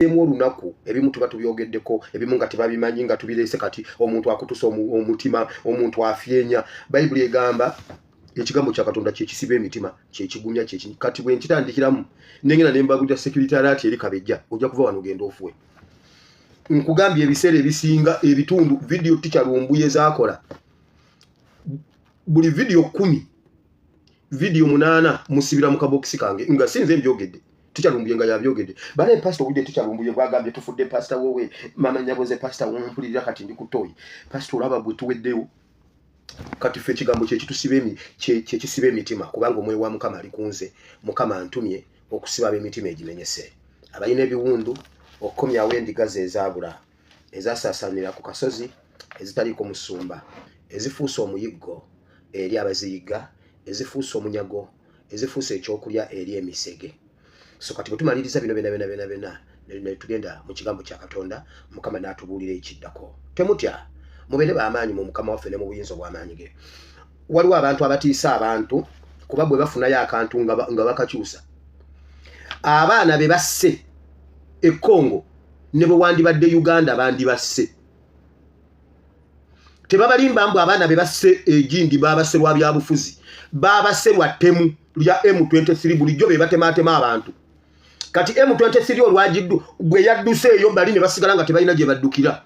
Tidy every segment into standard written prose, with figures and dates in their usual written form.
Emu olunaku ebimu tuba tubyogeddeko, ebimu nga tebabimanyi nga tubireese. Kati omuntu akutusa omutima, omuntu afyenya. Bayibuli egamba ekigambo kya Katonda kyekisiba emitima, kyekigumya, kyeki. Kati bwe nkitandikiramu nengenda nembagulira security alert eri Kabejja, ojja kuva wano ogenda ofuwe. Nkugambye, ebiseera ebisinga ebitundu video Teacher Lumbuye zakola, buli video 10, video 8 musibira mu kabokisi kange nga sinze mbyogedde, Teacher Lumbuye nga yabyogedde. Bale pastor owulidde Teacher Lumbuye bwagambye tufudde? Pastor wowe, mama nyaboze, pastor wompulirira, kati ndi kutoyi. Pastor, olaba bwe tuweddewo kati ffe ekigambo kyekisiba emitima, kubanga omwoyo wa Mukama ali ku nze. Mukama antumye okusiba ab'emitima egimenyese, abalina ebiwundu, okukomyawo endiga ze ezaabula, ezasaasaanira ku kasozi, ezitaliiko musumba, ezifuuse omuyiggo eri abaziyigga, ezifuuse omunyago, ezifuuse ekyokulya eri emisege. So kati bwe tumaliriza bino byona byona byona byona, ne tugenda mu kigambo kya Katonda, Mukama n'atubuulira ekiddako. Temutya, mubeere b'amaanyi mu Mukama waffe ne mu buyinza obw'amaanyi ge. Waliwo abantu abatiisa abantu, kuba bwe bafunayo akantu nga bakakyusa. Abaana be basse e Congo, ne bwe wandibadde Uganda bandibasse. Tebabalimba mbu abaana be basse egindi babasse lwa byabufuzi, babasse lwa ttemu lya M23. Bulijjo be batematema abantu. Kati M23 olwagiddu bwe yadduse eyo, bali ne basigala nga tebalina gye baddukira.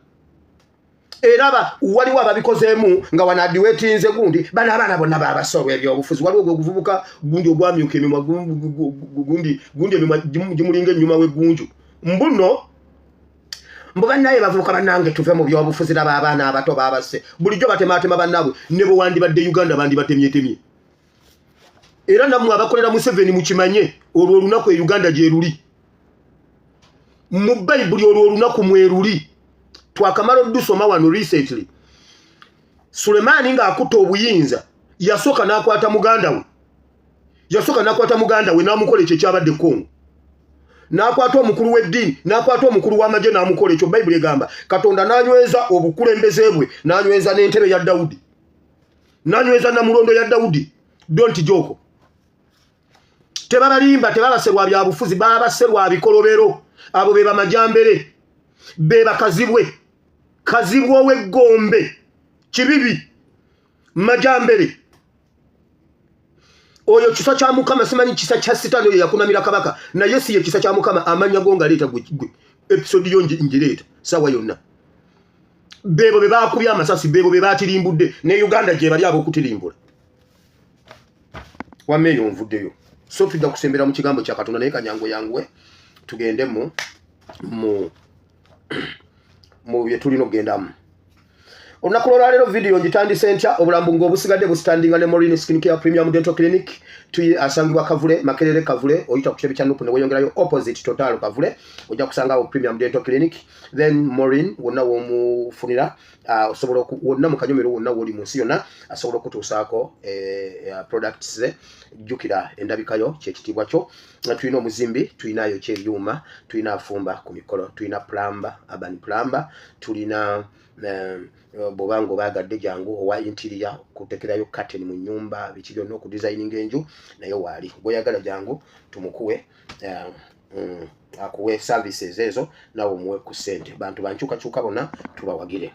Era waliwo ababikozeemu nga wano adiwetinze gundi, bano abaana bonna babasse olw'ebyobufuzi. Waliwo gwe guvubuka gundi ogwamyuka emimwa, gundi gundi emimwa gimulinga ennyuma w'eggunju, mbuno mbu bannaye bavubuka bannange, tuve mu byobufuzi, laba abaana abato babasse. Bulijjo batematema bannaabwe, ne bwe wandibadde Uganda bandibatemyetemye. Era nammwe abakolera Museveni mukimanye, olwo olunaku e Uganda gye luli mu Bayibuli, olwo olunaku mweruli. Twakamala oddusoma wano recently. Sulemaani ng'akutta obuyinza, yasooka n'akwata muganda we, yasooka n'akwata muganda we n'amukola ekyo ekyabadde Kongo, n'akwata omukulu w'eddiini, n'akwata omukulu w'amagye n'amukola ekyo. Bayibuli egamba Katonda n'anyweza obukulembeze bwe, n'anyweza n'entebe ya Dawudi, n'anyweza namulondo ya Dawudi. Don't joke. Tebabalimba, tebabase lwa byabufuzi, babase lwa bikolobero. Abo be bamajambere, be bakazibwe, kazibwe ow'eggombe, kibibi majambere. Oyo kisa kya Mukama, simanyi kisa kya Sitaani. Oyo yakunamira kabaka, naye si ye kisa kya Mukama. Amanya go nga leeta gwe episode yo ngireeta sawa yonna. Beebo be bakubye amasasi, beebo be batirimbudde. Ne Uganda gye bali ab'okutirimbula. Wamma eyo nvuddeyo. So tujja kusembera mu kigambo kya Katonda, naye kanyangu yanguwe tugende mu bye tulina okugendamu olunaku lwolwaleero. Video ngitandise ntya? Obulambu ng'obusigadde busitandinga ne Morin Skin Care Premium Dental Clinic. Tuyi asangibwa Kavule, Makerere Kavule, oyita ku kitebe kya NUP ne weeyongerayo opposite Total Kavule, ojja kusangawo Premium Dental Clinic. Then Morin wonna w'omufunira, osobola wonna mu kanyomero, wonna woli mu nsi yonna, asobola okutuusaako products ze. Jjukira, endabikayo kyekitiibwa kyo. Tulina omuzimbi, tulinayo kyebyuma, tulina afumba ku mikolo, tulina plumber, urban plumber, tulina bw'oba nga obaagadde jangu owa interior, kutekerayo curtain mu nyumba, biki byonna, okudesigninga enju, naye waali gweoyagala jangu tumukuwe, akuwe services ezo, nawe omuwe ku ssente. Bantu bankyukakyuka bonna tubawagire.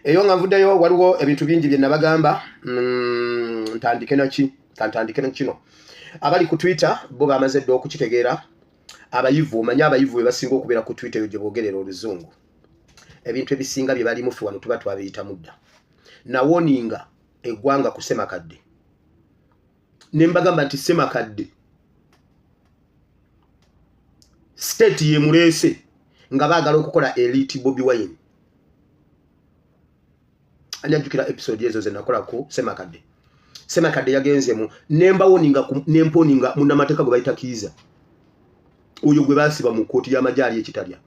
Eyo nga nvuddeyo, waliwo ebintu bingi bye nabagamba. Ntandike naki? Kantandike nakino. Abali ku Twitter bo bamaze dda okukitegeera. Abayivu, omanye abayivu be basinga okubeera ku Twitter, eyo gye boogerera oluzungu. Ebintu ebisinga bye balimu ffe wano tuba twabiyitamu dda. Nawoninga eggwanga ku Semakadde ne mbagamba nti Semakadde state yemuleese nga baagala okukola elite Bobi Wine. Anyajjukira episode ezo ze nakola ku Semakadde? Semakadde yagenze mu nembawoninga, nemponinga munnamateeka gwe bayita Kiiza, oyo gwe baasiba mu kkooti y'amagye ali ekitalya,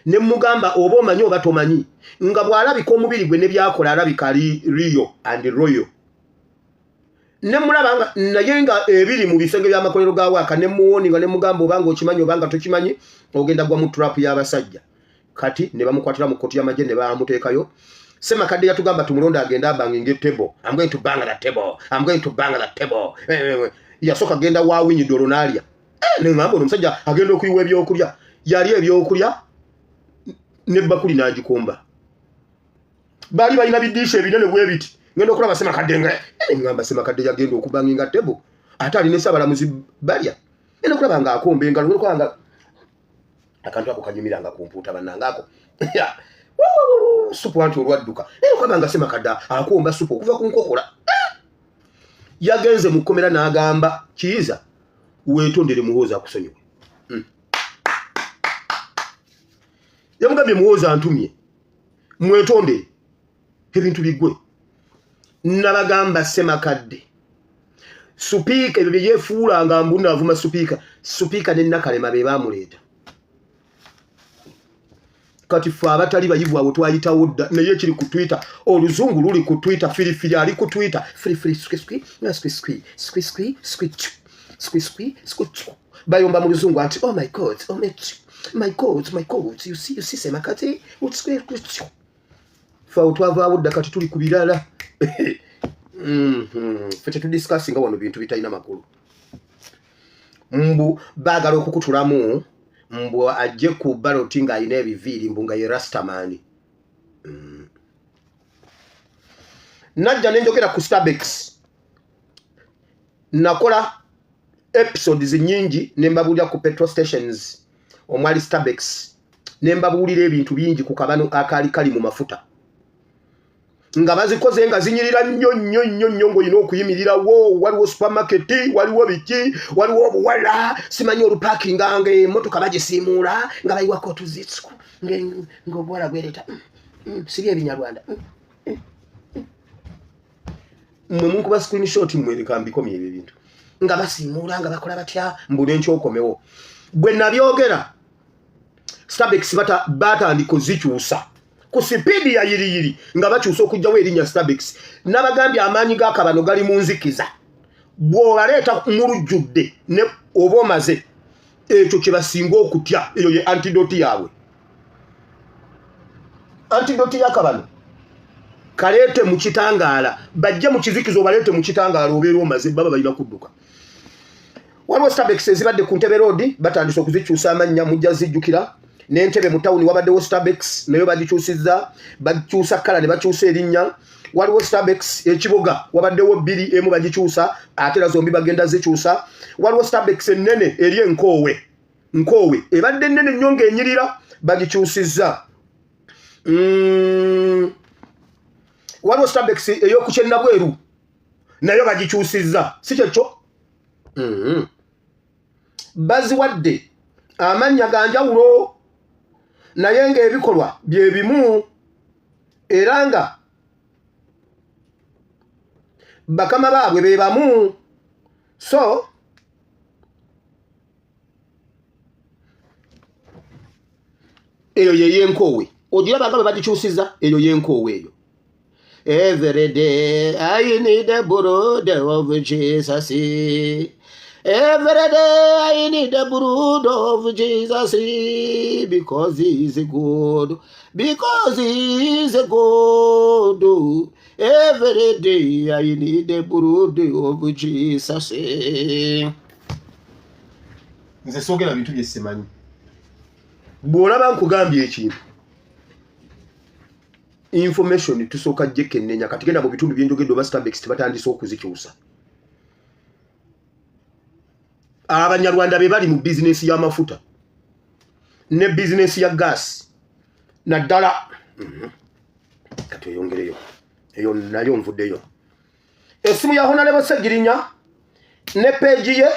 ne mugamba oba omanyi oba tomanyi, nga bw'alabika omubiri gwe ne byakola, alabika ali real and royal. Ne mulaba nga naye nga ebiri mu bisenge by'amakolero ga waaka, ne muwoninga ne mugamba obanga okimanyi obanga tokimanyi, ogenda gwa mu trap y'abasajja. Kati ne bamukwatira mu kkooti y'amagye ne bamuteekayo. Semakadde yatugamba tumulonde agende abanginga table. "I'm going to bang the table, I'm going to bang the table." Yasooka genda wa Winyidolo n'alya. Neŋŋamba ono omusajja agenda okuyiwa ebyokulya. Yali ebyokulya nebbakuli n'agikomba. Baali balina bidiisha ebinene bwe biti. Ngenda okulaba Ssemakadde nga ngamba Ssemakadde yagenda okubanginga tebo ate alina Ssaabalamuzi balya. Ngenda okulaba nga akomba engalo, ngenda okulaba nga akantu ako kanyumiranga ku mpuuta bannange ako. Supu anti olwadduka. Ngenda okulaba nga Ssemakadde akomba supu okuva ku nkokola. Yagenze mu kkomera n'agamba Kiiza weetondere Muhoozi akusonyiwe. Yamugambye Muhoozi antumye mwetondere ebintu biggwe. Nabagamba Ssemakadde supiika ebyo bye yeefuula nga mbu naavuma supiika, supiika ne Nakalema be baamuleeta. Kati ffe abatali bayivu abo twayitawo dda, naye ekiri ku Twitter, oluzungu luli ku Twitter, firifiri ali ku Twitter, firifiri squisqui squisqui squisqui squi squisqui squi bayomba mu luzungu anti oh my god, oh my, my god, my god, you see, you see Ssemakadde ffe awo twavaawo dda, kati tuli ku birala. Ffe tetudiscussinga wano bintu bitalina makulu. Mbu baagala okukutulamu mbu ajje ku ballot ng'alina ebiviiri mbu nga ye Rastaman. Najja ne njogera ku Stabex, nakola episodes nyingi ne mbabuulira ku petrol stations omwali Stabex, ne mbabuulira ebintu bingi ku kabano akaali kali mu mafuta nga bazikoze nga zinyirira nnyo nnyo nnyo nnyo ng'olina okuyimirirawo. Waliwo supermarket, waliwo biki, waliwo obuwala simanyi olupakinga nga emmotoka bagisiimuula nga bayiwako otuzitsu ng'obuwala bwereeta siri ebinyarwanda. Mmwe munkuba screenshot, mmwe leka mbikomye ebyo ebintu nga basiimuula nga bakola batya mbu nenkyokomewo. Bwe nabyogera, Stabex batandika ozikyusa ku sipiidi ya yiriyiri nga bakyusa okugyawo erinnya Stabex. Nabagambye amaanyi g'akabano gali mu nzikiza, bw'obaleeta mu lujjudde ne oba omaze ekyo kye basinga okutya. Eyo ye antidote yaabwe, antidote y'akabano. Kaleete mu kitangaala, bajje mu kizikiza obaleete mu kitangaala, obeera omaze, baba balina kudduka. Waliwo Stabex ezibadde ku Ntebe Road, batandise okuzikyusa amannya, mujja zijjukira. N'entebe mu tawuni wabaddewo Stabex, nayo bagikyusizza, bakyusa kkala ne bakyusa erinnya. Waliwo Stabex ekiboga, wabaddewo bbiri, emu bagikyusa ate era zombi bagenda zikyusa. Waliwo Stabex ennene eri enkoowe, Nkoowe ebadde ennene nnyo ng'enyirira, bagikyusizza. Waliwo Stabex ey'okukyennabweru, nayo bagikyusizza, si kyekyo? Baziwadde amannya ga njawulo naye ng'ebikolwa bye bimu era nga bakama baabwe be bamu. So eyo yeyenkoowe ogiraba nga bwe bagikyusiza, eyo yenkoowe eyo. Every day I need the blood of Jesus. Every day I need the blood of Jesus because he is good. Because he is good. Every day I need the blood of Jesus. Nze soogera bintu bye simanyi. Bw'olaba nkugambye ekintu, information tusooka jekennenya. Kati genda mu bitundu byenjogedde oba Stabex tebatandise okuzikyusa. Abanyarwanda be bali mu bizinesi y'amafuta ne bizinesi ya gaasi naddala. Kati oyongereyo eyo nayo nvuddeyo. Essimu ya Honorable Ssegirinya ne page ye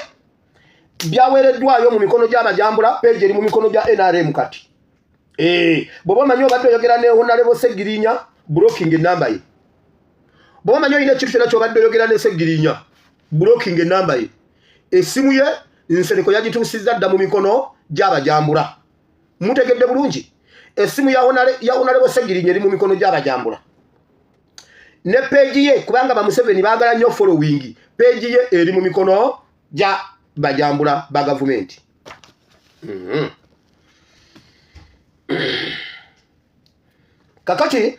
byaweereddwayo mu mikono gy'abajambula. Page eri mu mikono gya NRM kati. Bw'oba omanyi obadde oyogera ne Honorable Ssegirinya, blocking enamba ye. Bw'oba omanyi olina ekintu kyonna ky'obadde oyogera ne Ssegirinya, blocking enamba ye. Essimu ye Nsereko yagituusizza dda mu mikono gy'abajambula. Mutegedde bulungi? Essimu ya Honorable Ssegirinya eri mu mikono gy'abajambula ne page ye, kubanga ba Museveni baagala nnyo following. Page ye eri mu mikono gya bajambula ba gavumenti. Kakati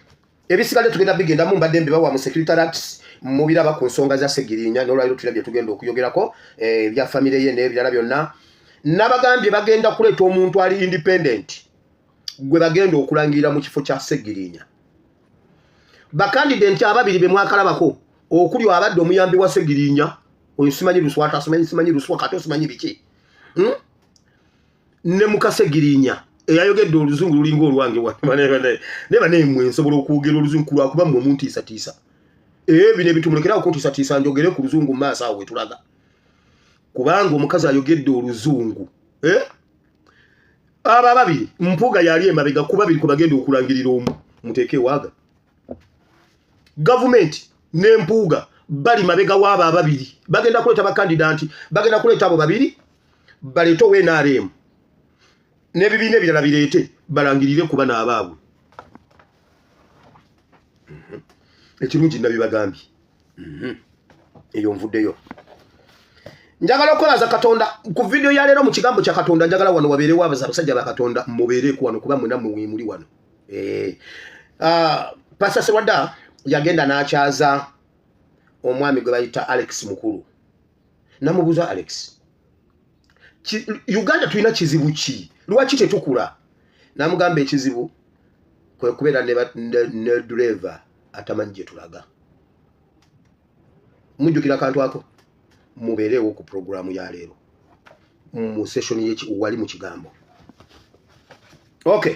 ebisigadde tugenda bigendamu, mbadde mbibawa mu security alerts, mubiraba ku nsonga za Ssegirinya. N'olwaliro tulina bye tugenda okuyogerako ebya famire ye n'ebirala byonna. Nabagambye bagenda kuleeta omuntu ali independent gwe bagenda okulangirira mu kifo kya Ssegirinya. Bakandidenti ababiri be mwakalabako okuli abadde omuyambi wa Ssegirinya oyo simanyi Luswata, simanyi simanyi Luswa kati simanyi biki, Ne mukasegirinya eyayogedde oluzungu lulinga olwange naye banemwe nsobola okwogera oluzungu lwakuba mwe muntiisatiisa. Bino ebintu mulekerawo kuntiisatiisa, njogere ku luzungu mu maaso awo wetulaga, kubanga omukazi ayogedde oluzungu, eh? Abo ababiri, Mpuuga yali emabega ku babiri kwe bagenda okulangirira omu muteeke ewaaga. Gavumenti ne Mpuuga bali mabega w'abo ababiri. Bagenda kuleeta bakandidanti, bagenda kuleeta abo babiri, baleete owa NRM n'ebibiina ebirala bireete balangirire kuba n'abaabwe. Ekirungi nabibagambye. Eyo nvuddeyo. Njagala okwebaza Katonda ku vidiyo ya leero mu kigambo kya Katonda. Njagala wano wabeerewo abasajja ba Katonda, mubeereeko wano kuba mwena mwe muli wano. Pastor Serwadda yagenda n'akyaza omwami gwe bayita Alex Mukulu, namubuuza, "Alex, Uganda tulina kizibu ki? Lwaki tetukula?" Namugamba ekizibu kwe kubeera ne driver atamanyi gye tulaga. Mujjukira akantu ako? Mubeereewo ku puroguramu ya leero mu session wali mu kigambo. Okay,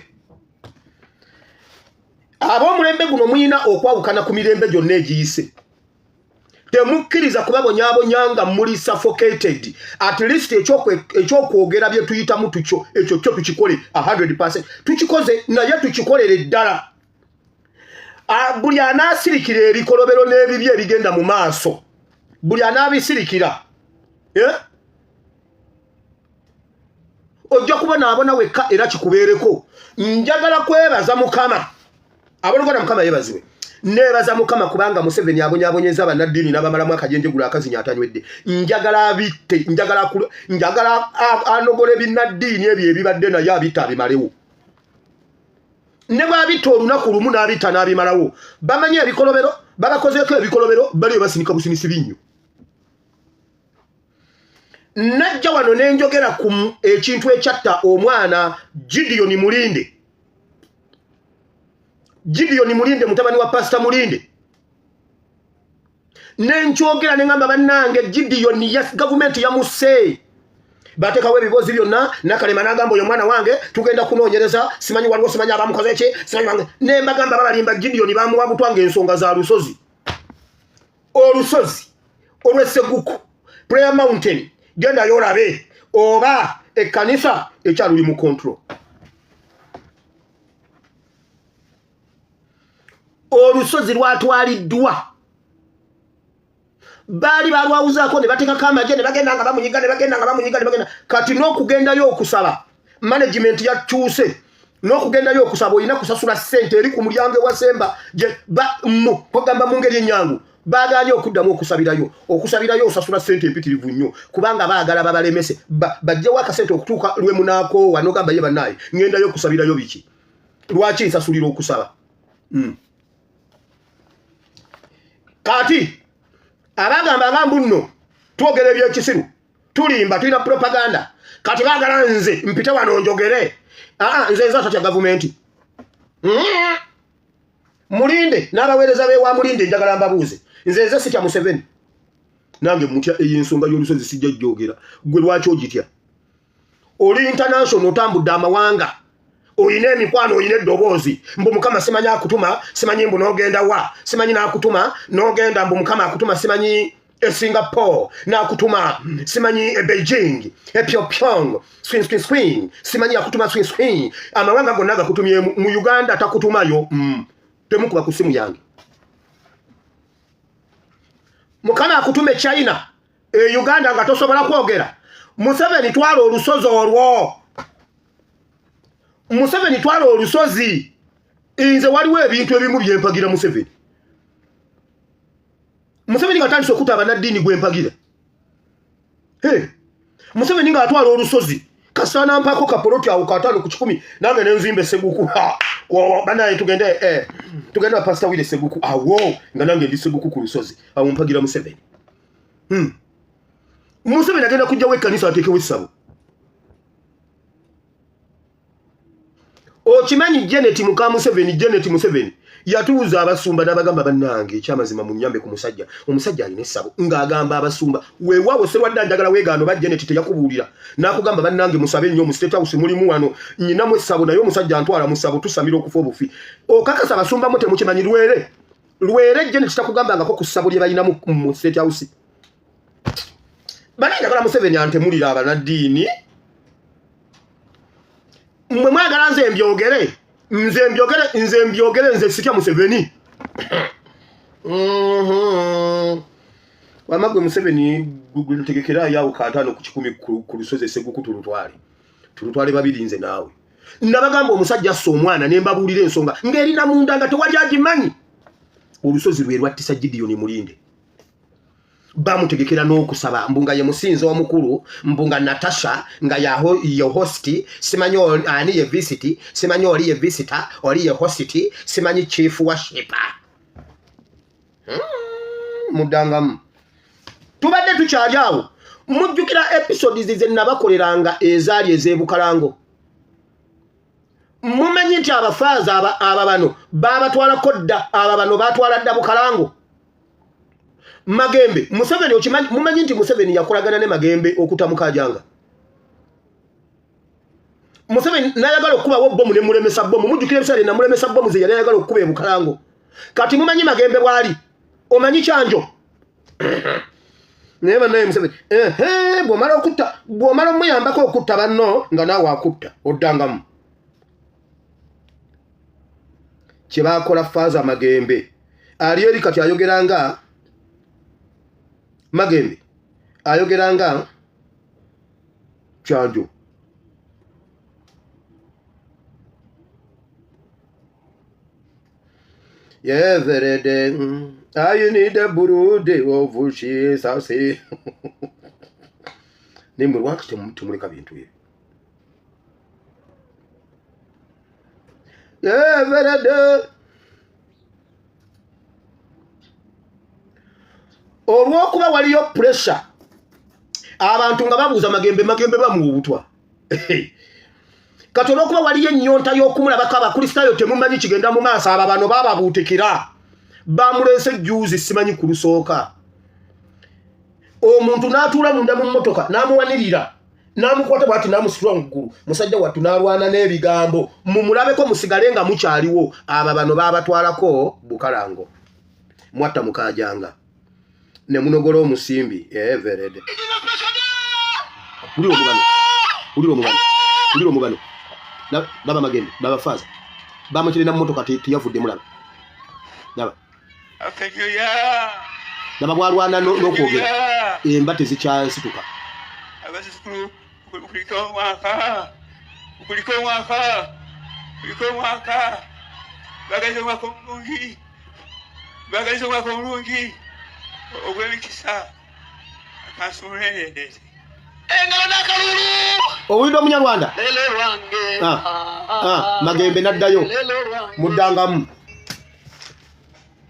ab'omulembe guno muyina okwawukana ku mirembe gyonna egiyise. Temukkiriza kubabonyaabonya nga muli suffocated. At least ekyokwogera bye tuyitamu tukyo, ekyo kyo tukikole 100. Tukikoze naye tukikolere ddala. Buli anaasirikira ebikolobero n'ebibi ebigenda mu maaso, buli anaabisirikira, eh? Ojja kubonaabona wekka era kikubeereko. Njagala kwebaza Mukama. Abooluganda, Mukama yeebazibwe. Neebaza Mukama kubanga Museveni abonyaabonyeza bannaddiini n'abamalamu akajenjegula akazinya atanywedde. Njagala abitte, njagala anogole binnaddiini ebyo ebibadde naye abitte abimalewo. Ne bw'abitta olunaku lumu n'abitta n'abimalawo, bamanyi ebikolobero babakozeeko ebikolobero, baliyo basinika businisi binnyo. Najja wano ne njogera ku ekintu ekyatta omwana Gideon Mulinde. Gideon Mulinde mutabani wa Pasita Mulinde. Nenkyogera ne ŋŋamba, bannange, Gideon gavumenti yamusse, bateekawo ebiboozi byonna. Nakalema n'agamba, "Oyo mwana wange, tugenda kunoonyereza, simanyi waliwo, simanyi abamukoze ki, simanyi wange." Ne mbagamba babalimba. Gideon bamuwa butwa ng'ensonga za lusozi, olusozi olw'Esseguku, Prayer Mountain. Gendayo olabe oba ekkanisa ekyaluli mu control. Olusozi lwatwaliddwa, baali balwawuzaako ne bateekako amagye ne bagenda nga bamunyiga, ne bagenda nga bamunyiga, ne bagenda. Kati n'okugendayo okusaba, management yakyuse. N'okugendayo okusaba olina kusasula ssente eri ku mulyango ewasemba gye mu kugamba mu ngeri ennyangu baagaanye okuddamu okusabirayo. Okusabirayo osasula ssente empitirivu nnyo kubanga baagala babalemese bajjewo akasente okutuuka lwe munaakoowa n'ogamba, "Ye bannaaye, ŋŋendayo okusabirayo biki? Lwaki nsasulira okusaba?" Kati abagamba nga mbu nno twogera ebyekisiru, tulimba, tulina propaganda, kati baagala nze mpite wano njogere. Aa, nze atatya gavumenti. Mulinde n'abaweereza bewa Mulinde, njagala mbabuuze. Nze sitya Museveni, nange mutya. Eyo ensonga y'olusozi sijja jjogera. Gwe lwaki ogitya? Oli international, otambudde amawanga, oyina emikwano, oyina eddoboozi. Mbu Mukama simanyi akutuma, simanyi mbu n'ogenda wa, simanyi n'akutuma n'ogenda, mbu Mukama akutuma simanyi e Singapore, n'akutuma simanyi e Beijing, e Pyongyang, swin swin swin, simanyi akutuma swin swin, amawanga gonna gakutumye. Mu Uganda takutumayo. Temukuba ku simu yange. Mukama akutuma e China, e Uganda nga tosobola kwogera. Museveni, twala olusozi olwo. Museveni, twala olusozi. Nze waliwo ebintu ebimu byempagira Museveni. Museveni nga atandise okutta abannaddiini, gwempagira. Hey, Museveni ng'atwala olusozi, kasana mpako kapoloti awo 50 ku 100, nange nenzimba Esseguku. Banaye, tugende, tugende wa Pastor Wile Seguku awo, nga nange ndi Seguku ku lusozi awo. Mpagira Museveni. Museveni agenda kujjawo ekkanisa ateekewo essabo. Okimanyi Janet muka Museveni, Janet Museveni yatuuza abasumba n'abagamba, bannange ekyamazima munyambe ku musajja, omusajja alina essabo. Ng'agamba abasumba, weewaawo Serwadda njagala weegaano ba Janet teyakubuulira n'akugamba, bannange musabe nnyo, mu State House mulimu wano nyinamu essabo, naye omusajja antwala mu ssabo, tusamira okufa obufi. Okakasa abasumba mu temukimanyi? Lwere lwere Janet takugambangako ku ssabo lye balinamu mu State House. Bali njagala Museveni antemulira abanaddiini. Mwe mwagala nze mbyogere, nze mbyogere, nze mbyogere, nze sitya Museveni. Wamma gwe Museveni ntegekera yawo 50 ku 100 ku lusozi Esseguku, tulutwale, tulutwale babiri nze naawe. Nabagamba omusajja assa omwana ne mbabuulira ensonga ng'erina munda nga tewali agimanyi. Olusozi lwe lwattisa Gideon Mulinde. Bamutegekera n'okusaba mbu nga ye musinza omukulu, mbu nga Natasha nga ye host, simanyi ani ye visit, simanyi oli ye visitor, oli ye host, simanyi chief worshipper. Muddangamu. Tubadde tukyali awo, mujjukira episodes ze nabakoleranga ezaali ez'ebukalango? Mumanyi nti abafaaza aba bano babatwalako dda, aba bano batwala dda Bukalango Magembe. Museveni okimanyi, mumanyi nti Museveni yakolagana ne Magembe okuta Mukajanga? Museveni nayagala okukubawo bomu ne mulemesa bomu. Mujjukira ebiseera namulemesa bomu ze yali ayagala okukuba ebukalango? Kati mumanyi Magembe bwali, omanyi Kyanjo? Naye bannaye Museveni, ehe, bw'omala okutta, bw'omala omuyambako okutta banno nga naawe akutta. Oddangamu kye baakola Faaza Magembe ali eri kati ayogera nga Magembe, ayogera nga Kyanjo. Every day I need a blood of Jesus. Nimwe lwaki temuleka bintu ebyo? Every day olw'okuba waliyo pressure, abantu nga babuuza Magembe, Magembe bamuwa obutwa. Kati olw'okuba waliyo ennyonta y'okumulabako, abakristaayo temumanyi kigenda mu maaso. Aba bano bababuutikira, bamuleese juuzi simanyi ku lusooka, omuntu n'atuula munda mu mmotoka n'amuwanirira n'amukwata bwati n'amusitula mu ggulu. Musajja wattu n'alwana n'ebigambo. Mumulabeko, musigale nga mukyaliwo. Aba bano babatwalako Bukalango, mwatta Mukajanga ne munogola omusimbi everede. Wulira omubano, wulira omubano, wulira omubano. Laba Magembe, laba faaza bamukirina mu mmotoka, teyavudde. Mulaba, laba, laba bwalwana n'okwogera, emba tezikyasituka. Abazzukulu, kuliko omwaka, kuliko omwaka, kuliko omwaka. Bagaliza omwaka omulungi, bagaliza omwaka omulungi ogw'emikisa. Akansumulendendeze engalo n'akalulu. Owulidde omunyarwanda? Lelo lwange. Ah, ah, Magembe n'addayo. Lelo lwange. Muddangamu,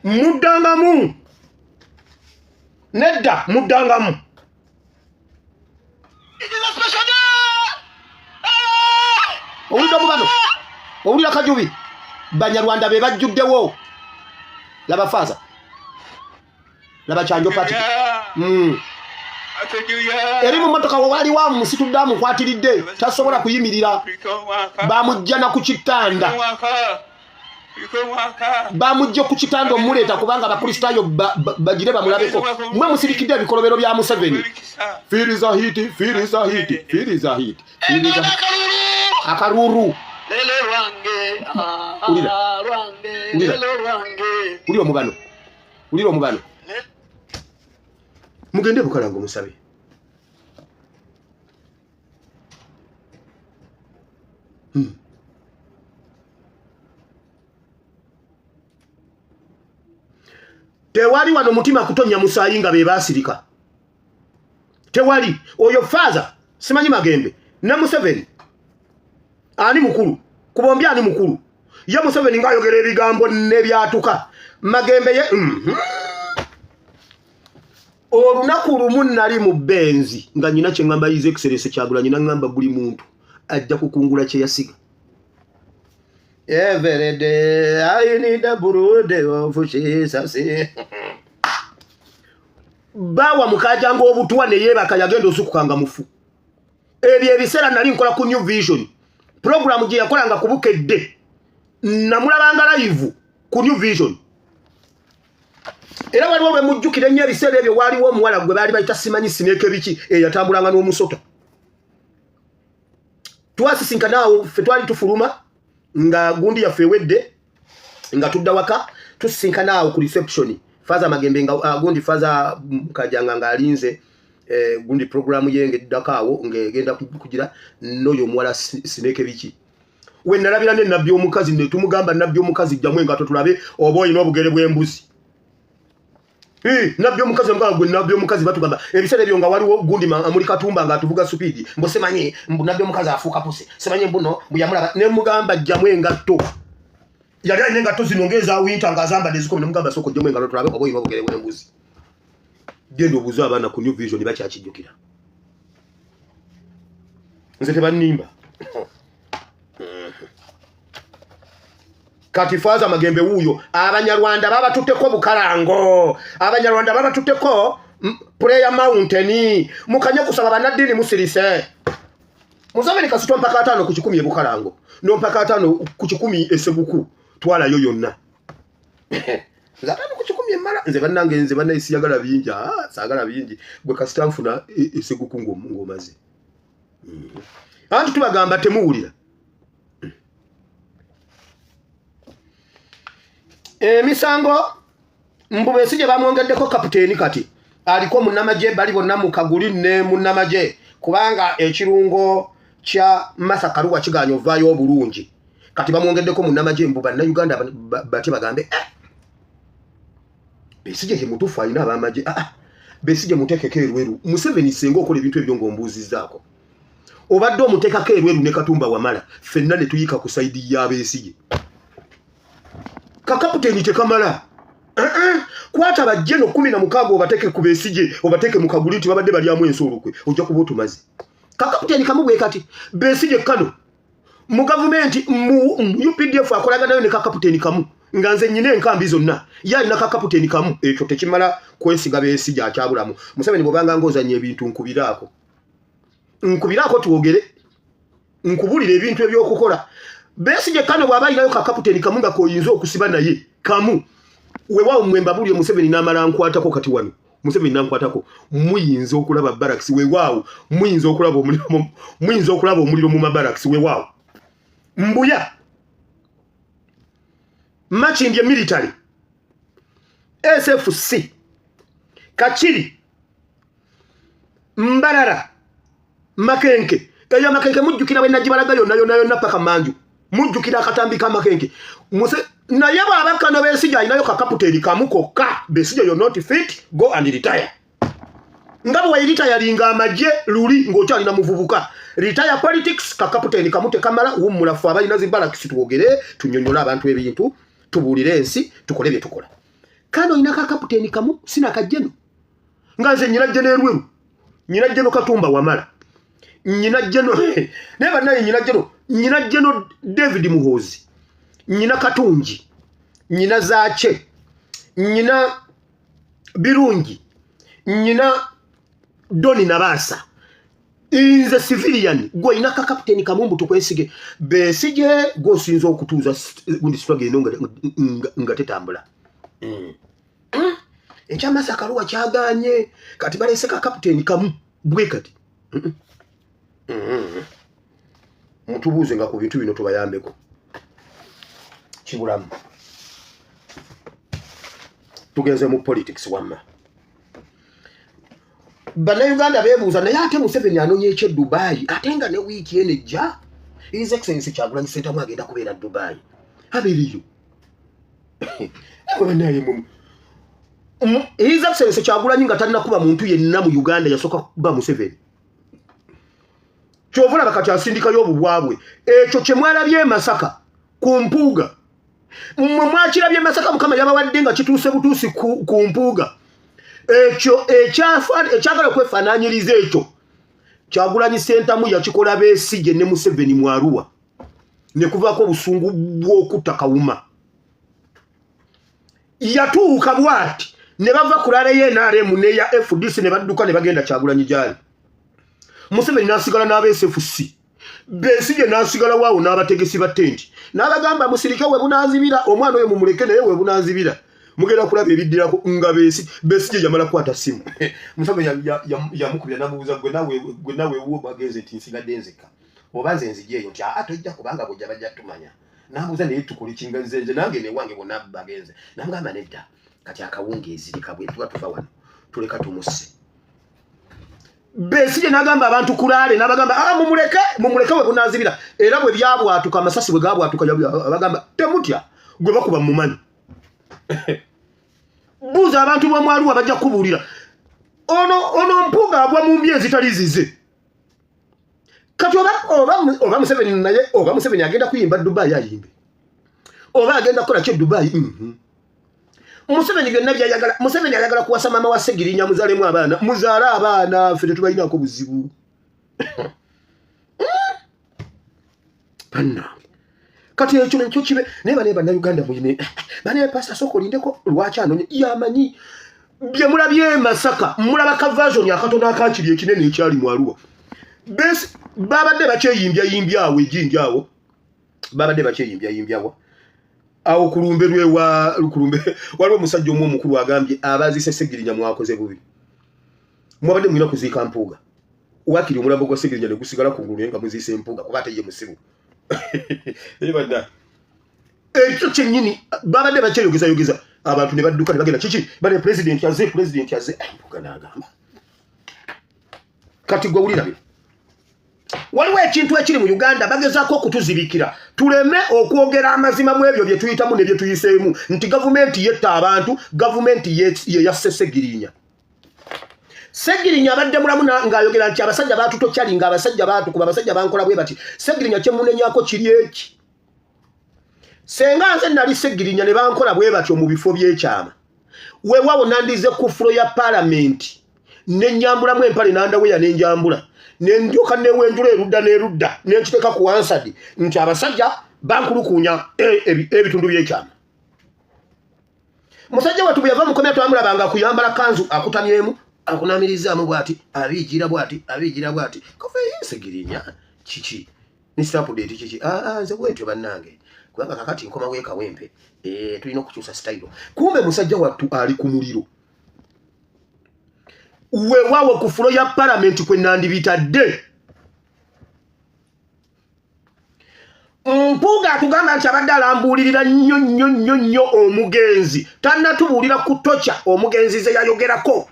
muddangamu, nedda, muddangamu. It is a special day. Owulidde omubano? Owulira Kajubi? Banyarwanda be bajjuddewo. Laba faaza, laba Kyanjo pati. Eri mu mmotoka we waliwo amusitudde, amukwatiridde, tasobola kuyimirira. Bamujja na ku kitanda, bamujja ku kitanda omuleeta kubanga abakristaayo bagire bamulabeko. Mwe musirikidde ebikolobero bya Museveni. Firiza hiti, firiza hiti, firiza hiti, engalo firiza n'akalulu. Akaruru. Lelo lwange. Wulira. Lwange. Wulira. Lelo lwange. Wulira omubano, wulira omubano. Mugende Bukalango musabe. Tewali wano mutima kutonya musaayi nga be baasirika, tewali. Oyo faaza simanyi Magembe ne Museveni ani mukulu ku bombi? Ani mukulu? Ye Museveni ng'ayogera ebigambo nebyatuka Magembe ye Olunaku lumu nali mu Benzi nga nyina kye ŋŋamba His Excellence Kyagulanyi, naŋŋamba buli muntu ajja kukungula kye yasiga. Every day I need a blood of Jesus. Bawa mukajanga obutwa ne yeebaka yagenda osukukanga mufu. Ebyo ebiseera nali nkola ku New Vision. Program gye yakolanga ku Bukedde. Namulabanga live ku New Vision. Era waliwo lwe mujjukira ennyo ebiseera ebyo waaliwo omuwala gwe baali bayita simanyi sineeke biki eyatambulanga n'omusota. Twasisinkana awo ffe twali tufuluma nga gundi yaffe ewedde nga tudda waka tusisinkana awo ku reception Faza Magembe nga gundi Faza Kajanga ng'alinze gundi programu ye ng'eddako awo ng'egenda kugira n'oyo omuwala sineeke biki. We nalabira ne nabbi omukazi ne tumugamba nabbi omukazi jjamu engato tulabe oba olina obugere bw'embuzi. Nabbi omukazi nga gwe nabbi omukazi batugamba ebiseera ebyo nga waliwo gundi amuli Katumba ng'atuvuga supiidi mbu simanyi mbu nabbi omukazi afuuka pusi simanyi mbuno mbu yamulaba ne mugamba jjamu engatto. Yali alina engatto zino ng'eza winter ng'azambadde ezikomi ne mugamba sooka ojjemu engatto tulabe oba olina obugere bw'embuzi. Genda obuuze abaana ku New Vision bakyakijjukira. Nze tebannimba. Kati Faaza Magembe wuuyo Abanyarwanda babatutteko Bukalango, Abanyarwanda babatutteko Prayer Mountain. Mukanye kusaba bannaddiini musirise. Museveni kasita mpaka 5 ku 100 e Bukalango n'ompaka 5 ku 100 e Seguku, twalayo yonna. Nze 5 ku 100 emmala. Nze bannange nze bannaye siyagala bingi, saagala bingi. Gwe kasita nfuna e Seguku ng'omaze. Anti tubagamba temuwulira. Emisango mbu Besigye bamwongeddeko kapiteeni kati aliko munnamagye bali bonna mu kaguli ne munnamagye kubanga ekirungo kya Martha Karua kigaanye ovaayo obulungi. Kati bamwongeddeko munnamagye mbu bannayuganda batye bagambe Besigye ye mutuufu alina ab'amagye. Besigye muteekeko erweru. Museveni singa okola ebintu ebyo ng'ombuuzizzaako. Obadde omuteekako erweru ne Katumba Wamala ffenna ne tuyiika ku sayidi ya Besigye. Kakaputeni tekamala. Kwata bajje no 16 obateeke ku Besigye obateeke mu kaguli nti babadde balyamu ensi olukwe ojja kuba otumaze. Kakaputeni kamu bwe kati Besigye kano mu gavumenti mu UPDF akolaganayo ne kakaputeni kamu nga nze nnyina enkambi zonna ye alina kakaputeni kamu. Ekyo tekimala kwesiga Besigye akyabulamu. Museveni bw'obanga ng'ozannya ebintu nkubiraako. Nkubiraako twogere. Nkubulira ebintu ebyokukola. Besigye kano bw'aba alinayo kakaputeni kamu nga k'oyinza okusiba naye kamu. Weewaawo mmwe mbabuulire Museveni n'amala nkwatako kati wano. Museveni n'ankwatako. Muyinza okulaba barracks weewaawo. Muyinza okulaba omuliro mu, muyinza okulaba omuliro mu mabarracks weewaawo. Mbuya. Makindye military. SFC. Kakiri. Mbarara. Makenke. Eyo Makenke mujjukira bwe nagibalaga yonna yonna yonna paka manju. Mujjukira akatambi ka Makenke. Naye bw'aba kano Besigye alinayo kakaputeni kamu kokka. Besigye you're not fit, go and retire. Nga bwe wayiritayalinga amagye luli ng'okyalina muvubuka. Retire politics, kakaputeni kamu tekamala, wummula ffe abalina zi barracks twogere, tunnyonnyole abantu ebintu, tubuulire ensi, tukole bye tukola. Kano olina kakaputeni kamu, sina kajjeno. Nga nze nnyina Jeno Erweru, nnyina Jeno Katumba Wamala, nnyina Jeno, naye bannaye nnyina Jeno, nnyina Jeno David Muhoozi, nnyina Katungi, nnyina Zaake, nnyina Birungi, nnyina Doni Nabaasa. Nze civilian, gwe olina kakaputeni kamu mbu tukwesige. Besigye gw'osinza okutuuza gundi struggle eno nga tetambula. Ekya Martha Karua kyagaanye kati baleese kakaputeni kamu bwe kati. Mutubuuze nga ku bintu bino tubayambeko. Kibulamu. Tugenze mu politics wamma. Bannayuganda beebuuza naye ate Museveni anoonya eky'e Dubai ate nga ne wiiki eno ejja His Excellency Kyagulanyi Ssentamu agenda kubeera Dubai. Abeereyo. His Excellency Kyagulanyi nga tannakuba muntu yenna mu Uganda yasooka kuba Museveni. Ky'ova olaba kati asindikayo obubwa bwe. Ekyo kye mwalabye e Masaka ku Mpuuga. Mmwe mwakirabye e Masaka Mukama yabawadde nga kituuse butuusi ku Mpuuga. Ekyo ekyagala okwefaanaanyiriza ekyo Kyagulanyi Ssentamu yakikola Besigye ne Museveni mu Arua. Ne kuvaako obusungu bw'okutta Kawuma. Yatuuka bw'ati ne bava ku rally ye NRM n'eya FDC ne badduka ne bagenda Kyagulanyi gy'ali. Museveni n'asigala n'aba SFC. Besigye n'asigala waawo n'abategesi ba tenti n'abagamba musirike we bunaazibira omwana oyo mumuleke naye we bunaazibira mugenda kulaba ebiddirako nga Besigye yamala kukwata ssimu. Museveni yamukubira n'amubuuza gwe nawe wo bagenze nti nsigadde nzekka oba nze nzijeeyo nti aa tojja kubanga bw'ojja bajja tumanya. N'abuuza naye tukole ki nga nze nange newange bonna bagenze. N'amugamba nedda kati akawungeezi leka bwe tuba tuva wano tuleka tumusse. Besigye n'agamba abantu kulaale n'abagamba aa mumuleke mumuleke we bunaazibira era bwe byabwatuka amasasi bwe gabwatuka abagamba temutya gwe bakuba mumanyi. Buuza abantu b'omwaluwa bajja kukubuulira. Ono Mpuuga agwa mu mbi ezitali zize. Kati oba Museveni naye oba Museveni agenda kuyimba Dubai ayimbe. Oba agenda kukola ki Dubai. Museveni byonna by'ayagala. Museveni ayagala kuwasa maama wa Ssegirinya muzaalemu abaana. Muzaale abaana ffe tetubalinaako buzibu. Bannange. Kati ekyo nakyo kibe naye bane bannayuganda muyime. Bane pastor sooka olindeko lwaki anonye yamanyi bye mulabye e Masaka mulaba ka version akatono akakiri ekinene ekyali mu Arua. Babadde bakyeyimbyayimby awo ejinja awo. Babadde bakyeyimbyayimby awo. Awo ku lumbe lwewa kulumbe waliwo omusajja omu omukulu agambye abaziise Ssegirinya mwakoze bubi. Mwabadde mulina kuziika Mpuuga. Waakiri omulambo gwa Ssegirinya ne gusigala ku ngulu naye nga muziise Mpuuga kuba ate ye musiru. Ekyo kyennyini babadde bakyeyogezayogeza abantu ne badduka ne bagenda kiki bane pulezidenti aze pulezidenti aze Mpuuga n'agamba. Kati gwe wulira bino. Waliwo ekintu ekiri mu Uganda bagezaako okutuzibikira tuleme okwogera amazima mu ebyo bye tuyitamu ne bye tuyiseemu nti gavumenti yetta abantu, gavumenti ye yasse Ssegirinya. Ssegirinya abadde mulamu ng'ayogera nti abasajja baatutokyali nga abasajja baatukuba abasajja bankola bwe bati. Ssegirinya kye munenyako kiri eki. Senga nze nali Ssegirinya ne bankola bwe batyo mu bifo by'ekyama. Weewaawo nandize ku fulo ya paalamenti ne nnyambulamu empale n'andaweya ne njambula ne ndyoka newenjula erudda n'erudda ne nkiteeka ku wansadi nti abasajja bankulukuunya ebitundu by'ekyama. Musajja wattu bwe yava mu kkomera twamulabanga kuyambala kanzu akutamyemu akunaamirizzaamu bw'ati abiigira bw'ati abiigira bw'ati kafeeyo Ssegirinya kiki Mr. Update kiki nze bwentyo bannange kubanga kakati nkomawo e Kawempe tulina okukyusa sitayiro. Kumbe musajja wattu ali ku muliro. Weewaawo ku fulo ya palamenti kwe nandibitadde. Mpuuga atugamba nti abadde alambuulirira nnyo nnyo nnyo nnyo omugenzi tannatubuulira ku tocha omugenzi ze yayogerako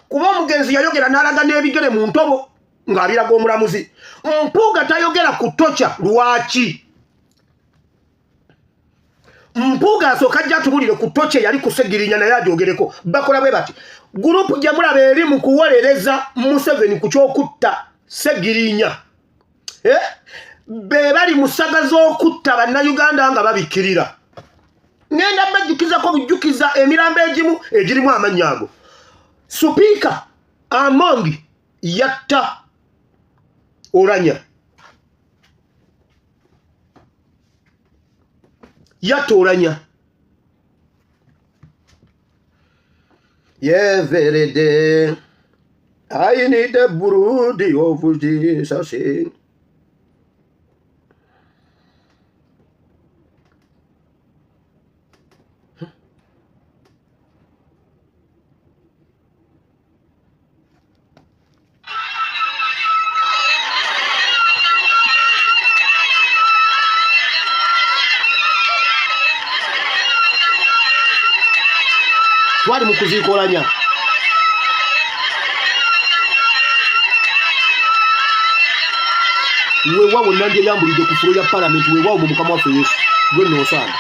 kuba omugenzi yayogera n'alaga n'ebigere mu ntobo ng'abiraga omulamuzi. Mpuuga tayogera ku tocha lwaki? Mpuuga asooka ajja atubuulire ku tocha eyali ku Ssegirinya naye agyogereko. Bakola bwe bati gurupu gye mulaba eri mu kuwolereza Museveni ku ky'okutta Ssegirinya be bali mu ssaga z'okutta bannayuganda nga babikkirira. Ngenda bajjukizako bujjukiza emirambo egimu egirimu amannya ago. Supiika Among yatta Olanya. Yatta Olanya. Every day I need the blood of Jesus. Twali mu kuziikolanya. Weewaawo nandyeyambulidde ku fulo ya palamenti, weewaawo mu Mukama waffe Yesu gwe nnoosaana.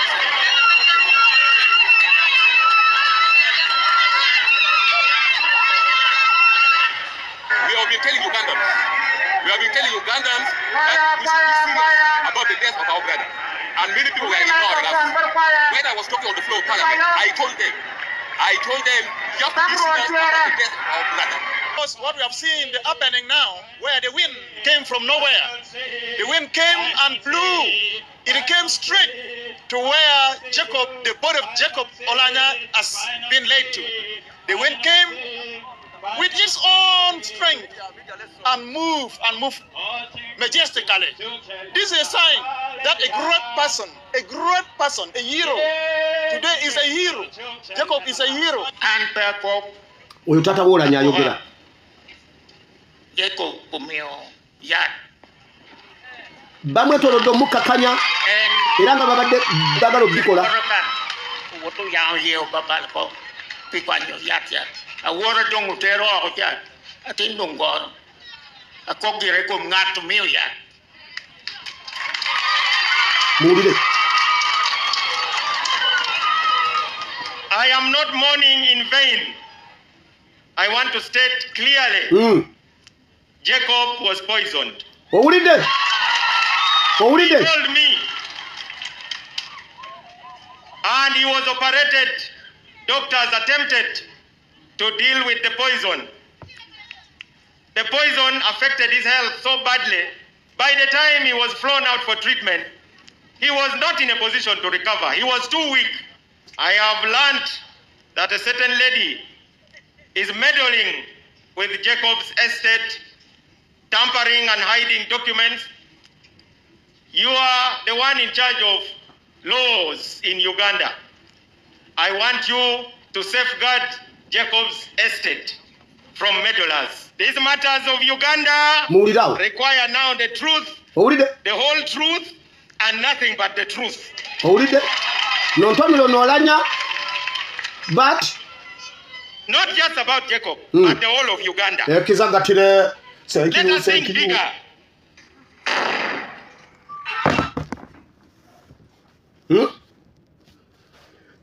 We have been telling Ugandans, we have been telling Ugandans that we should be serious about the death of our brother. And many people were ignoring us. When I was talking on the floor of parliament, I told them, you have to be serious about the death of our brother. Because what we have seen the happening now, where the wind came from nowhere. The wind came and blew It came straight to where Jacob, the body of Jacob Oulanya has been laid to. The wind came with its own strength and moved majestically. This is a sign that a great person, a great person, a hero, today is a hero. Jacob is a hero. And therefore, Oyo tata w'Olanya ayogera. Jacob omiyo yath. Bamwetoolodde omukkakanya En era nga babadde bagala obikola. koro ka owoto yango yeo ba bal ko pi kwanyo yath ya. Awuoro dong otero oko cha atin dong goro. Akok gire kuom ng'at miyo yath. Muwulire. I am not mourning in vain. I want to state clearly, Jacob was poisoned. Owulidde? Owulidde? He told me, and he was operated. Doctors attempted to deal with the poison. The poison affected his health so badly. By the time he was flown out for treatment, he was not in a position to recover. He was too weak. I have learned that a certain lady is meddling with Jacob's estate, tampering and hiding documents. You are the one in charge of laws in Uganda. I want you to safeguard Jacob's estate from meddlers. These matters of Uganda Muwulirawo. require now the truth, Owulidde? the whole truth, and nothing but the truth. Owulidde? Nontomiro n'Olanya, but not just about Jacob, but the whole of Uganda. Ekizagatire. Let us think bigger.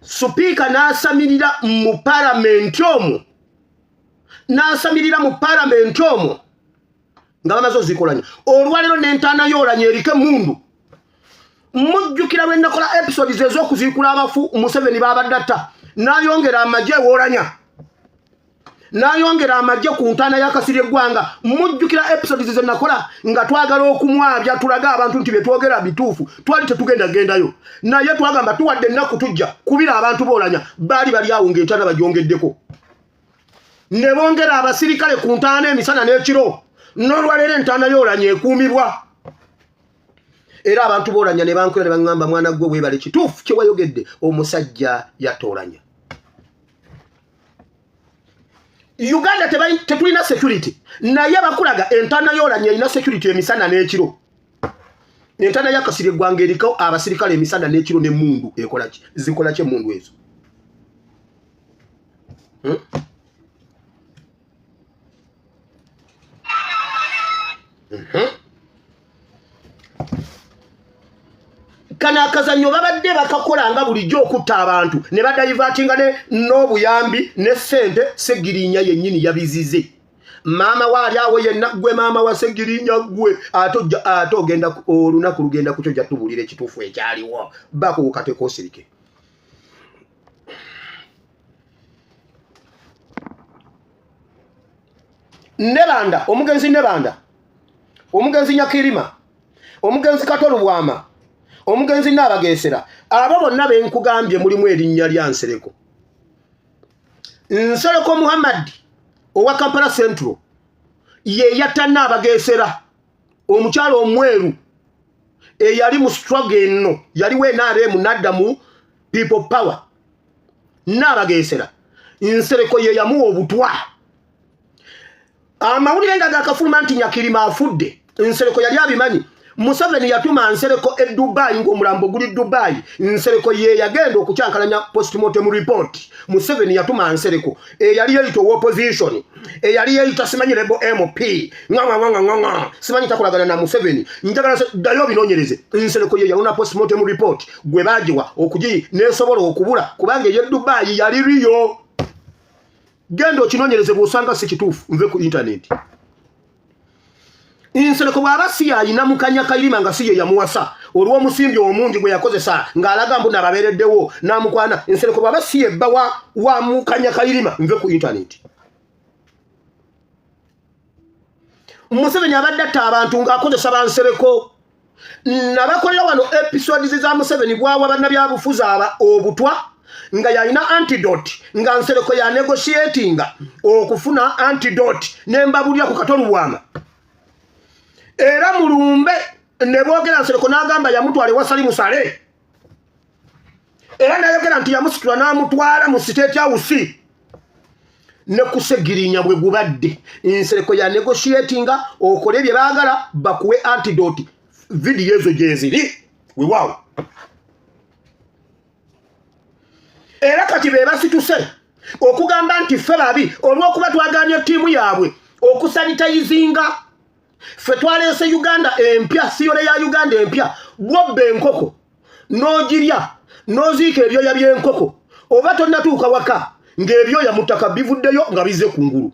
Supiika n'asamirira mu palamenti omwo, n'asamirira mu palamenti omwo nga bamaze ozikolanya. Olwaleero n'entaana y'Olanya eriko emmundu. Mujjukira lwe nakola episodes ez'okuziikula abafu Museveni baabadde atta, n'ayongera amagye ew'Olanya, n'ayongera amagye ku ntaana y'akasiri eggwanga. Mujjukira episodes ze nakola nga twagala okumwabya tulage abantu nti bye twogera bituufu. Twali tetugenda gendayo, naye twagamba tuwadde ennaku tujja kubira abantu b'Olanya. Baali bali awo ng'entaana bagyongeddeko, ne bongera abasirikale ku ntaana emisana n'ekiro. N'olwaleero entaana y'Olanya ekuumibwa. Era abantu b'Olanya ne bankwera ne baŋŋamba, mwana gwe weebale, kituufu kye wayogedde, omusajja yatta Olanya. Uganda tetulina security, naye bakulaga entaana y'Olanya erina security emisana n'ekiro. Entaana y'akasiri eggwanga eriko abasirikale emisana n'ekiro n'emmundu. Ekola ki? Zikola ki emmundu ezo? Kano akazannyo babadde bakakola nga bulijjo okutta abantu ne badivertinga n'obuyambi ne ssente. Segirinya yennyini yabizize. Maama we ali awo yenna. Gwe maama wa Segirinya, gwe ate ate ogenda olunaku lugenda kukyo ojja tubuulira ekituufu ekyaliwo. Bakuwukateeka osirike. Nebanda, omugenzi Nebanda, omugenzi Nyakirima, omugenzi Katolubwama, omugenzi Naabagesera, abo bonna benkugambye mulimu erinnya lya Nsereko. Nsereko Muhammad owa Kampala Central ye yatta Naabagesera, omukyalo omweru eyali mu struggle eno, yaliwo NRM nadda mu People Power. Naabagesera Nsereko ye yamuwa obutwa. Amawulire nga gakafuluma nti Nyakirima afudde, Nsereko yali abimanyi. Museveni yatuma Nsereko e Dubai ng'omulambo guli Dubai. Nsereko ye yagenda okukyankalanya postmortem report. Museveni yatuma Nsereko eyali yeyita opposition, eyali yeyita simanyi rebel MP, ŋaŋaŋaŋaŋa, simanyi takolagana na Museveni. Njagala ddayo obinoonyereze. Nsereko ye yalona postmortem report gwe baagiwa okugi nesobola okubula kubanga ey'e Dubai yali riyo. Genda okinoonyereze, bw'osanga si kituufu nve ku internet. Nsereko bw'aba si yalina mukanya Kayirima nga si ye yamuwasa olw'omusimbi omungi gwe yakozesa ng'alaga mbu nababeereddewo n'amukwana, Nsereko bw'aba si ye bba wa mukanya Kayirima nve ku internet. Museveni abadde atta abantu ng'akozesa bansereko. Nabakolera wano episodes za Museveni bwawa bannabyabufuzi aba obutwa nga yalina antidote, nga Nsereko ya negotiatinga okufuna antidote, ne mbabulira ku Kato Lubwama. Era mulumbe ne boogera, Nsereko n'agamba yamutwala ewa Salim Saleh, era nayogera nti yamusitula n'amutwala mu State House ne kusegirinya bwe gubadde. Nsereko ya negotiatinga okole bye baagala bakuwe antidote. Vidiyo ezo gyeziri, wewaawo. Era kati be basituse okugamba nti ffe babi olw'okuba twagaanye ttiimu yaabwe okusanitayizinga. Ffe twaleese Uganda empya, siyole ya Uganda empya. Bwobba enkoko n'ogirya n'oziika ebyoya by'enkoko, oba tonnatuuka waka ng'ebyoya mu ttaka bivuddeyo nga bizze ku ngulu.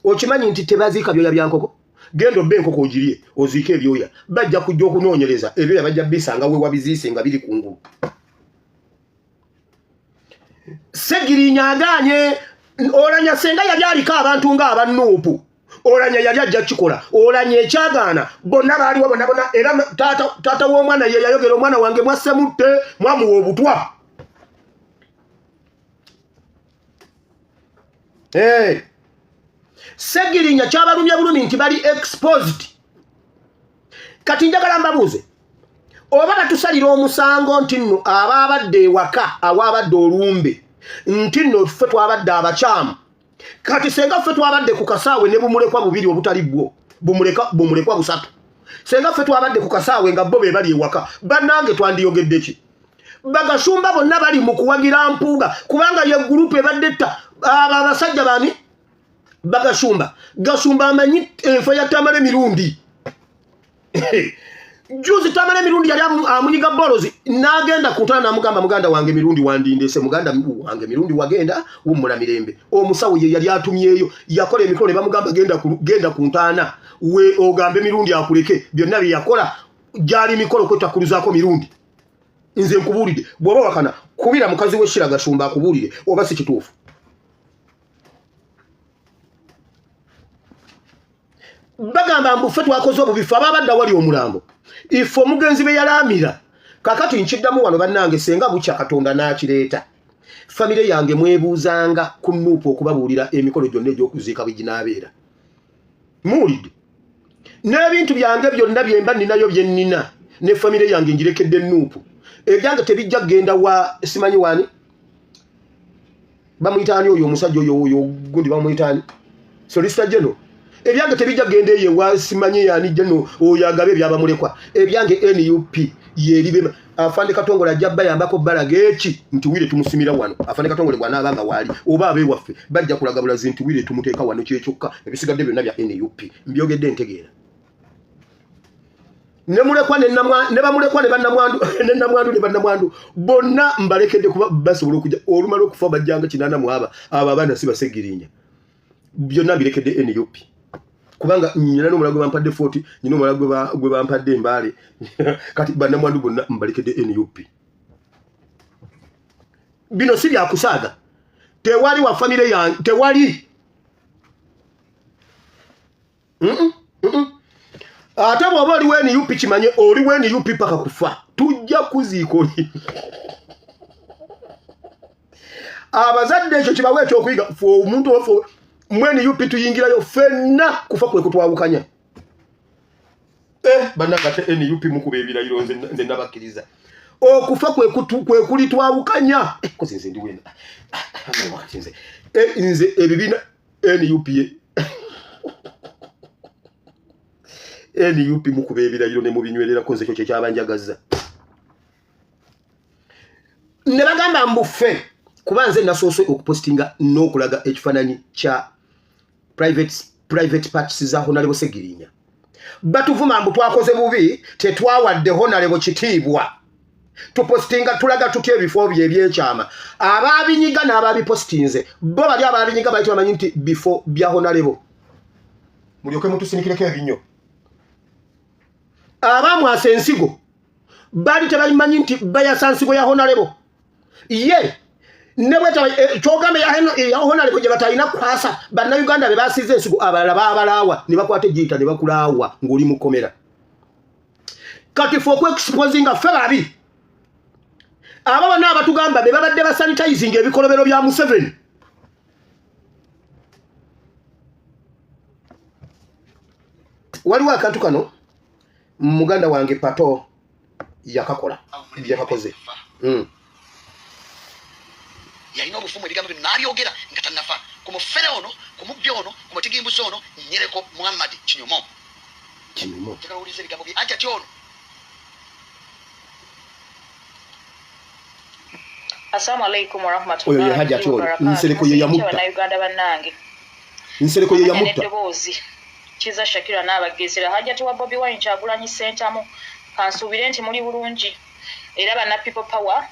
Okimanyi nti tebaziika byoya bya nkoko? Genda obba enkoko ogirye, oziike ebyoya, bajja kujja okunoonyereza, ebyoya bajja bisanga we wabiziise nga biri ku ngulu. Segirinya agaanye Olanya, senga yali aliko abantu ng'aba Nuupu, Olanya yali ajja kikola. Olanya ekyagaana bonna baaliwo bonna bonna. Era taata w'omwana ye yayogera, omwana wange mwassemutte, mwamuwa obutwa. Hey. Segirinya kyabalumya bulumi nti bali exposed. Kati njagala mbabuuze, oba batusalira omusango nti nno abaabadde ewaka awaabadde olumbe nti nno ffe twabadde abakyamu. Kati senga ffe twabadde ku kasaawe ne bumulekwa bubiri obutali bwo bumulekwa busatu, senga ffe twabadde ku kasaawe nga bo be bali ewaka, bannange twandiyogedde ki? Bagashumba bonna bali mu kuwagira Mpuuga kubanga ye gurupu ebadde tta abo abasajja bani Bagashumba. Gashumba amanyi enfa ya Tamale Mirundi. Juzi Tamale Mirundi yali amunyiga bolozi n'agenda ku ntana n'amugamba, muganda wange Mirundi wandindese, muganda wange Mirundi wagenda, wummula mirembe. Omusawo ye yali atumyeyo yakola emikolo ne bamugamba genda ku ntaana we ogambe Mirundi akuleke. Byonna bye yakola gyali mikolo kwetakkuluzaako Mirundi. Nze nkubuulidde, bw'oba wakana kubira mukazi we Shira Gashumba akubuulire oba si kituufu. Bagamba mbu ffe twakoze obubi, ffe abaabadde awali omulambo, ife omugenzi be yalaamira. Kakati nkiddamu wano bannange, senga bukya Katonda n'akireeta, famire yange mwebuuzanga ku Nuupu okubabuulira emikolo gyonna egy'okuziika bwe ginaabeera. Muwulidde? N'ebintu byange byonna byemba nninayo bye nnina ne famire yange ngirekedde Nuupu. Ebyange tebijja kugenda wa simanyi wani, bamuyita ani oyo omusajja oyo, oyo gundi bamuyita ani, solicitor general. Ebyange tebijja kugenda eyo ewa simanyi yani general oyo agabe ebyabamulekwa. Ebyange NUP yeribema. Afande Katongole ajja bayambako balaga eki nti wire tumusimira wano. Afande Katongole bw'anaaba nga waali oba abewaffe bajja kulaga bulazi nti wire tumuteeka wano, kyekyokka. Ebisigadde byonna bya NUP. Mbyogedde ntegeera. Ne mulekwa ne namwa ne bamulekwa ne bannamwandu ne namwandu ne bannamwandu bonna mbalekedde kuba basobola okujja olumala okufa bajjanga 80 mu aba abo abaana si basegirinya. Byonna mbirekedde NUP kubanga nyina n'omulala gwe bampadde 40, nyina omulala gwe bampadde embaale. Kati bannamwandu bonna mbalekedde NUP. Bino si byakusaaga, tewali wa famire yange, tewali. Ate bw'oba oli wa NUP kimanye oli wa NUP paka kufa, tujja kuziika oli. Abazadde ekyo kibawe ekyokuyiga. Fe omuntu waffe mu NUP tuyingirayo ffenna, kufa kwe kutwawukanya. Bannange ate NUP mukuba ebirayiro, nze nabakkiriza okufa kwe kulitwawukanya. Kozi nze ndi wena nze nze ebibiina NUP NUP mukuba ebirayiro ne mubinywererako, nze ekyo kyekyabanjagaza. Ne bagamba mbu ffe, kuba nze nasoose okupostinga n'okulaga ekifaananyi kya private parts za Honorable Segirinya, batuvuma mbu twakoze bubi, tetwawadde Honorable kitiibwa, tupostinga tulaga tutya ebifo bye ebyekyama. Ababinyiga n'ababipostinze bo bali ababinyiga bali tebamanyi nti bifo bya Honorable. Mulyoke mutusinikireko ebinyo. Abamwasa ensigo bali tebamanyi nti bayasa nsigo ya Honorable. Ye ne bwetaba kyogamba ya Honorable gye batalina kwasa, bannayuganda be basize ensigo, abalala babalaawa ne bakwata ejiyita ne bakulaawa ng'oli mukomera. Kati fe okwexposinga ffe babi. Abo bonna abatugamba be babadde basanitizing ebikolobero bya Museveni. Waliwo akantu kano muganda wange Pato yakakola byakakoze. Yalina obufumu, ebigambo bino n'abyogera nga tannafa. Ku mufere ono, ku mubbi ono, ku mutigimbuzi ono, Nyereko Muhammad Kinyumo. Kinyumo. Njagala owuliriza ebigambo bye Hajjati ono. Assalamu alaikum Oyo ye warahmatullahi Hajjati oyo. wabarakatuh. Nsereko ye yamutta. Bannayuganda bannange. Nsereko ye Amanya yamutta. n'eddoboozi. Kiza Shakira n'abagesera. Hajjati wa Bobi Wine Kyagulanyi Ssentamu. Kansuubire nti muli bulungi. Era banna People Power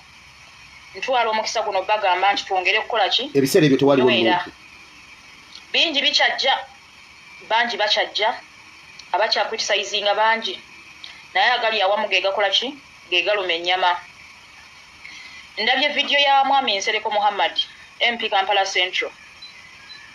ntwala omukisa guno bagamba nti twongere kukola ki? Ebiseera ebyo tewaliwo Nywera. muntu. Bingi bikyajja, bangi bakyajja, abakyakritisayizinga bangi, naye agali awamu ge gakola ki? Ge galuma ennyama. Ndabye vidiyo ya Mwami Nsereko Muhammad, MP Kampala Central,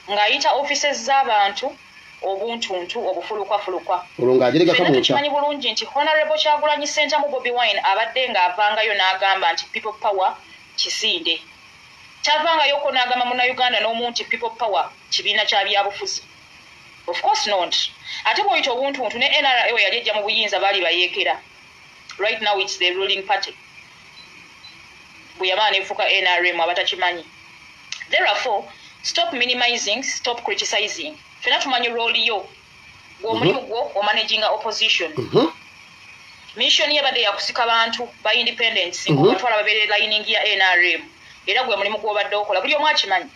ng'ayita offices z'abantu obuntuntu obufulukwafulukwa. Olwo ng'ajerega Ffenna kamwokya. tukimanyi bulungi nti Honorable Kyagulanyi Ssentamu Bobi Wine abadde ng'avangayo n'agamba nti People Power kisinde. Kyavangayoko n'agamba munnayuganda n'omu nti People Power kibiina kya byabufuzi. Of course not. Ate bw'oyita obuntuntu ne NRA we yali ejja mu buyinza baali bayeekera. Right now it's the ruling party. Bwe yamala n'efuuka NRM abatakimanyi. Therefore, stop minimizing, stop criticizing. Ffenna tumanyi role yo. Gw'omulimu gwo omanaginga opposition. Mission ye badde yakusika bantu ba independence ng'obatwala babeere lining ya NRM. Era gwe mulimu gw'obadde okola buli omu akimanyi.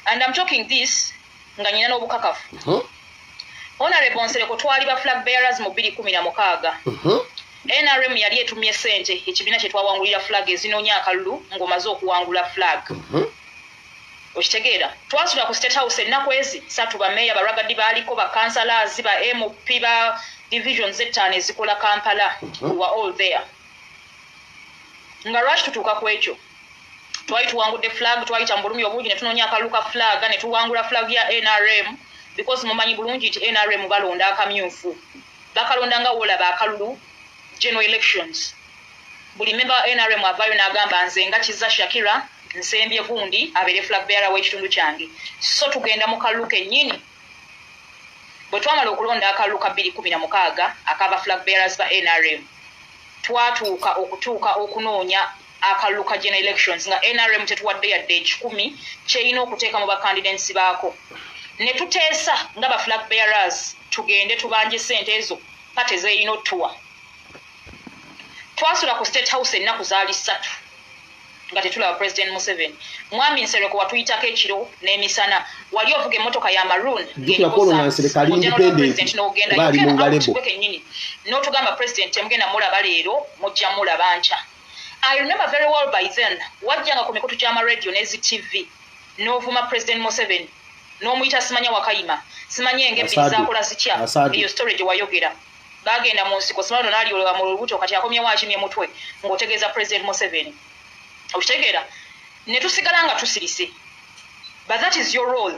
And I'm talking this nga nnyina n'obukakafu. Honorable Nsereko twali ba flag bearers mu 2016. NRM yali etumye ssente ekibiina kye twawangulira flag ezinoonya akalulu ng'omaze okuwangula flag. Okitegeera? Twasula ku State House ennaku ezi ssatu, ba meeya, ba Rwagadi baaliko, ba councillors, ba MP, ba divisions ettaano ezikola Kampala. We were all there. Nga lwaki tutuuka ku ekyo? Twali tuwangudde flag, twayita mu bulumi obungi ne tunoonya akalulu ka flag ne tuwangula flag ya NRM because mumanyi bulungi nti NRM balonda akamyufu. Bakalonda nga w'olaba akalulu general elections. Buli member wa NRM avaayo n'agamba nze nga Kiza Shakira nsembye gundi abeere flag bearer w'ekitundu kyange. So tugenda mu kalulu kennyini. Bwe twamala okulonda akalulu ka 2016 akaba flag bearers ba NRM, twatuuka okutuuka okunoonya akalulu ka general elections nga NRM tetuwadde yadde ekikumi kyerina okuteeka mu ba candidates baako. Ne tuteesa nga ba flag bearers tugende tubanje ssente ezo party z'erina otuwa. Twasula ku State House ennaku zaali ssatu nga tetulaba President Museveni. Mwami Nsereko watuyitako ekiro n'emisana. Wali ovuga emmotoka ya maroon. Jjukira ko olwo nga Nsereko ali independent, kuba ali mu Ngalebo. Kennyini n'otugamba President temugenda mulaba leero, mujja mulaba nkya. I remember very well by then wajjanga ku mikutu gy'amaradio n'ezi TV n'ovuma President Museveni n'omuyita simanya wakayima simanya engeri Asadu. zaakola zitya. Asadu. Eyo story gye wayogera bagenda mu nsiko simanya ono n'alyolewa mu lubuto kati akomyewo akimye mutwe ng'otegeeza President Museveni. Okitegeera? Ne tusigala nga tusirise. But that is your role.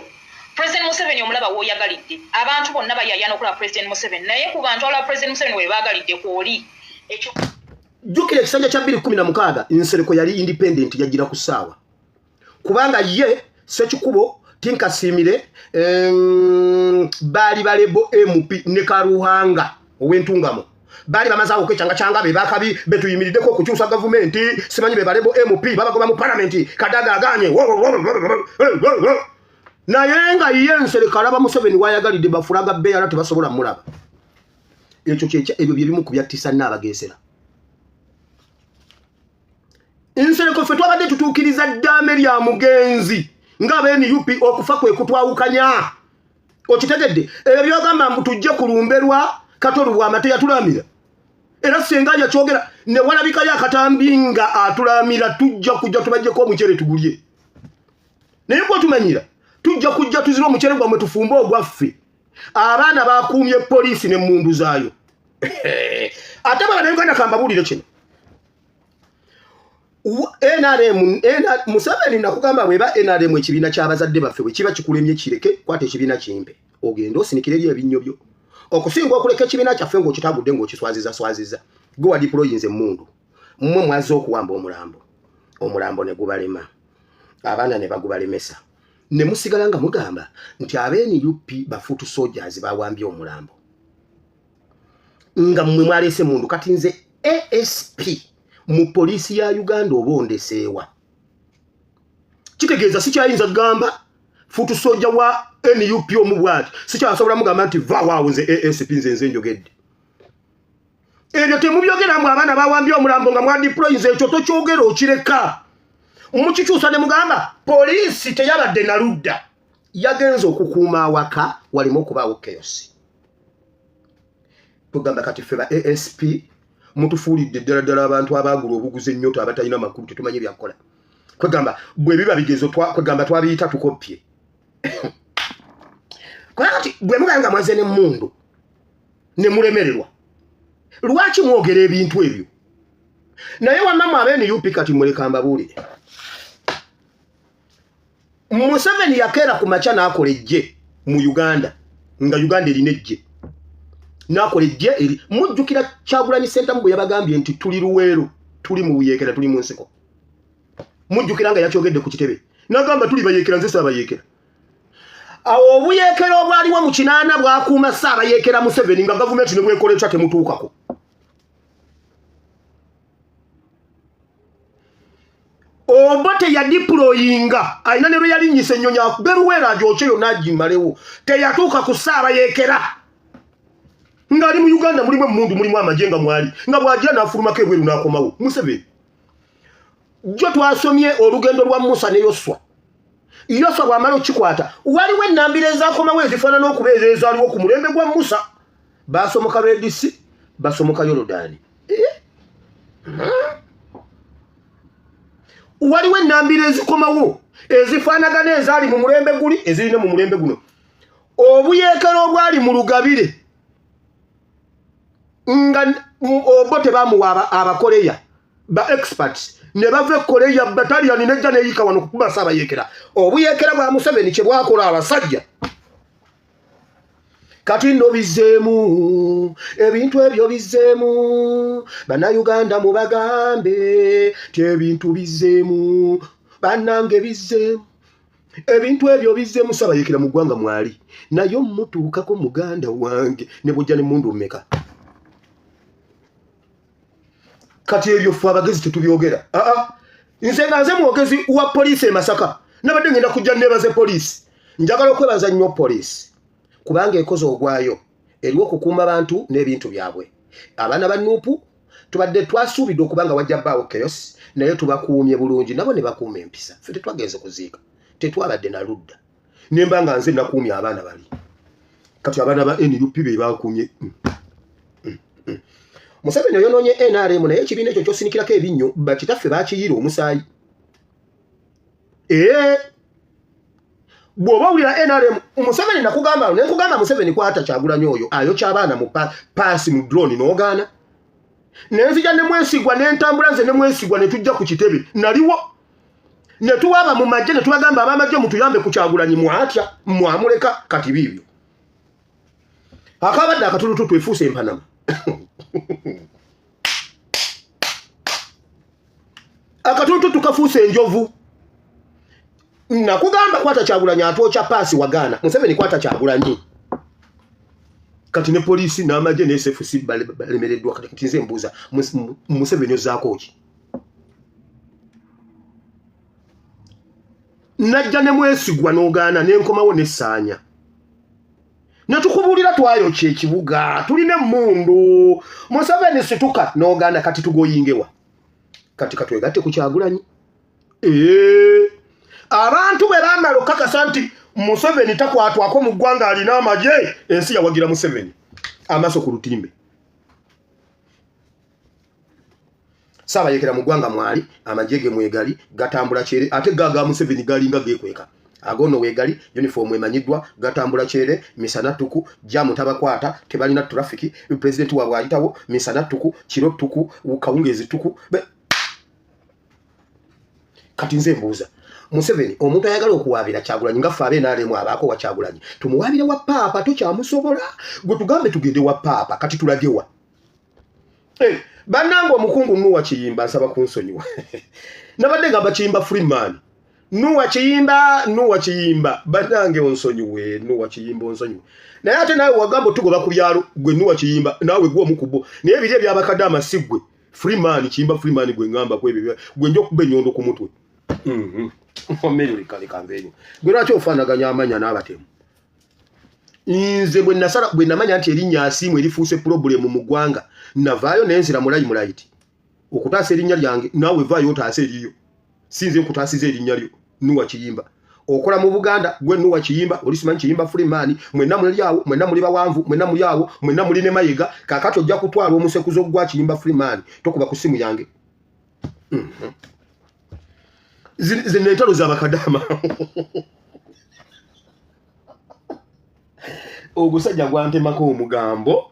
President Museveni omulaba w'oyagalidde. Abantu bonna bayaayana okulaba President Museveni, naye ku bantu abalaba President Museveni we baagalidde kw'oli. Ekyo Jjukira ekisanja kya 2016 Nsereko yali independent, yajjira ku ssaawa kubanga ye Sekikubo Tinkasiimire baali ba rebel MP ne Karuhanga ow'Entungamo baali bamaze awo okwecangacyanga be bakabi betuyimiriddeko okukyusa gavumenti, simanyi be ba rebel MP babagoba mu palamenti Kadaga aganye, naye nga ye Nsereko alaba Museveni wayagalidde, ba flag bearer tebasobola mulaba. Ekyo kyekya ebyo byebimu ku byattisa Nnaabageesera Nsereko. Ffe twabadde tutuukiriza ddaame lya mugenzi nga NUP, okufa kwe kutwawukanya. Okitegedde? Ebyo byogamba mbu tujje ku lumbe lwa Kato Lubwama, teyatulamira. Era senga yakyogera ne walabikayo akatambi nga atulamira, tujja kujja tubajjeko omuceere tugulye, naye gwe tumanyira tujja kujja tuzire omuceere gwammwe tufumbe ogwaffe. Abaana bakuumye poliisi n'emmundu zaayo. Ate Bannayuganda kambabuulire kino. NRM, Museveni nakugamba bweba NRM ekibiina ky'abazadde baffe bwe kiba kikulemye kireke, kwata ekibiina kimpe ogende osinikire eri ebinnyo byo okusinga okuleka ekibiina kyaffe ng'okitagudde ng'okiswaziza swaziza. Gwe wadiployinze emmundu, mmwe mwazze okuwamba omulambo, omulambo ne gubalema, abaana ne bagubalemesa, ne musigala nga mugamba nti aba NUP ba foot soldiers bawambye omulambo, nga mmwe mwaleese mundu. Kati nze ASP mu poliisi ya Uganda oba ondeseewa, kitegeeza sikyayinza kugamba foot soldier wa NUP omu bwati, sikyasobola mugamba nti vawaawo nze ASP, nze njogedde. Ebyo temubyogera mwe abaana bawambye omulambo nga mwadiployinze, ekyo tokyogera, okireka. Mukikyusa ne mugamba poliisi teyabadde na ludda, yagenze okukuuma awaka walimu okubaawo chaos. Tugamba kati ffe ba ASP mutufuulidde ddala ddala abantu abaagula obuguzi ennyoto, abatalina makulu, tetumanyi byakukola. Kwegamba bwe biba bigezo, kwegamba twabiyita tukoppye. Kati bwe mugamba nga mwaze n'emmundu ne mulemererwa, lwaki mwogera ebintu ebyo? Naye wamma aba NUP, kati muleka mbabuulire. Museveni yakeera ku makya n'akola ejje mu Uganda, nga Uganda erina ejje, n'akola ejje eri. Mujjukira Kyagulanyi Ssentamu bwe yabagambye nti tuli Luweero, tuli mu buyeekera, tuli mu nsiko? Mujjukira nga yakyogedde ku kitebe n'agamba tuli bayeekera, nze saabayeekera. Awo obuyeekera obwaliwo mu 80 bwakuuma saabayeekera Museveni, nga gavumenti ne bwekola etya temutuukako. Oba teyadiployinga, alina ne lwe yalinnyisa ennyonyi akube Luweero agyokye yonna agimalewo, teyatuuka ku saabayeekera ng'ali mu Uganda. Mulimu emmundu, mulimu amagye, nga mwali nga bw'agira n'afulumako ebweru n'akomawo. Museveni jjo twasomye olugendo lwa Musa ne Yoswa. Yoswa bw'amala okukikwata, waliwo ennambiro ezakomawo ezifaanana okuba ezo ezaaliwo ku mulembe gwa Musa. Basomoka Red Sea, basomoka Yorodaani. Waliwo ennambiro ezikomawo ezifaanagana ezaali mu mulembe guli, ezirina mu mulembe guno. Obuyeekera obwali mu Lugabire nga obo tebamuwa Abakoleya ba experts ne bava e Koleya, bataliyani nejja neyika wano kukuba saabayeekera. Obuyeekera bwa Museveni kye bwakola abasajja, kati nno bizzeemu, ebintu ebyo bizzeemu. Bannayuganda mubagambe ti ebintu bizzeemu, bannange bizzeemu, ebintu ebyo bizzeemu. Saabayeekera mu ggwanga mwali naye omutuukako muganda wange ne bujja ne mundu mmeka. Kati ebyo ffe abagezi tetubyogera. Aa, nze nga nze mwogezi wa poliisi e Masaka, nabadde ngenda kujja nebaze poliisi. Njagala okwebaza nnyo poliisi kubanga ekoze ogwayo eriwo okukuuma bantu n'ebintu byabwe. Abaana ba NUP tubadde twasuubidde okuba nga wajja bbaawo chaos, naye tubakuumye bulungi, nabo ne bakuuma empisa. Ffe tetwagenze kuziika, tetwabadde na ludda, nemba nga nze nakuumye abaana bali. Kati abaana ba NUP be bakuumye. Museveni oyonoonye NRM, naye ekibiina ekyo kyosinikirako ebinnyo bakitaffe bakiyira omusaayi. Ee, bw'oba owulira NRM, Museveni nakugamba nenkugamba, Museveni kwata Kyagulanyi oyo ayokya abaana mu paasi mu drone, n'ogaana. Nenzija ne Mwesigwa nentambula nze ne Mwesigwa ne tujja ku kitebe, naliwo, ne tuwaaba mu magye ne tubagamba ab'amagye mutuyambe ku Kyagulanyi, mwatya mwamuleka. Kati biibyo akabadde akatulututu efuuse empanama, akatulututu kafuuse enjovu. Nakugamba kwata Kyagulanyi atwokya paasi, wagaana. Museveni kwata Kyagulanyi. Kati ne poliisi n'amagye ne SFC balemereddwa. Kati nze mbuuza Museveni, ozaako ki? Najja ne Mwesigwa n'ogaana, nenkomawo n'essaanya ne tukubuulira twayokya ekibuga, tulina emmundu, Museveni situka, n'ogaana. Kati tugoyingewa? Kati katwegatte ku Kyagulanyi. Ee, abantu bwe bamala okukakasa nti Museveni takwatwako mu ggwanga, alina amagye, ensi yawagira Museveni amaaso ku lutimbe. Saabayekera mu ggwanga mwali, amagye ge mwegali gatambula kyere, ate ga ga Museveni galinga geekweka. Agono weegali, uniform emanyiddwa, gatambula kyere misana ttuku, jamu tabakwata, tebalina traffic. Pulezidenti waabwe ayitawo misana ttuku, kiro ttuku, kawungeezi ttuku. Kati nze mbuuza Museveni, omuntu ayagala okuwaabira Kyagulanyi nga ffe abe NRM abaako wa Kyagulanyi, tumuwaabire wa paapa? Tokyamusobola, gwe tugambe tugende wa paapa, kati tulagewa? Eh, Bannange omukungu Nuwa Kiyimba nsaba kunsonyiwa. Nabadde ngamba Kiyimba Freeman. Nuwa Kiyimba, Nuwa Kiyimba. Bannange onsonyiwe, Nuwa Kiyimba onsonyiwe. Naye ate naawe wagamba otugoba ku byalo gwe Nuwa Kiyimba, naawe gwe omu ku bo. Naye biri ebyabakadaama si ggwe. Freeman, Kiyimba Freeman gwe ngamba ku ebyo. Gwe nja okuba ennyondo ku mutwe. Ommere leka leka nveeyo. Gwe lwaki ofaanaganya amanya n'abatemu? Nze bwe nasala bwe namanya nti erinnya Asiimwe erifuuse pulobulemu mu ggwanga, navaayo ne nzira mu limelight okutaasa erinnya lyange. Naawe vaayo otaase eriyo, si nze nkutaasiza erinnya lyo. Nuwa Kiyimba okola mu Buganda, gwe Nuwa Kiyimba oli simanyi Kiyimba Freeman, mwenna muli awo, mwenna muli bawanvu, mwenna muli awo, mwenna muli ne Mayiga. Kaakati ojja kutwala omusekuzo gwa Kiyimba Freeman, tokuba ku ssimu yange. Zino entalo z'abakadaama. Ogusajja gwantemako omugambo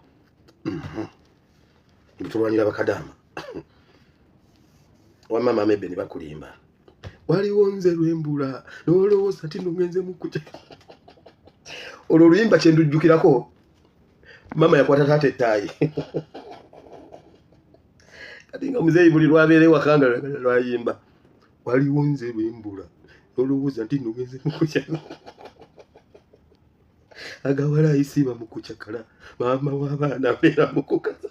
tulwanira bakadaama. Wamma maama ebbe ne bakulimba, waliwo nze lwembula nolowooza nti nongenze mukuja. Olwo oluyimba kyendujjukirako, maama yakwata taata ettaayi. Kati nga muzeeyi buli lwabeera ewaka nga lwayimba, waliwo nze lwembula nolowooza nti nongenze mukuja, agawala ayisiiba mu kucakala, maama w'abaana abeera mu kukaza.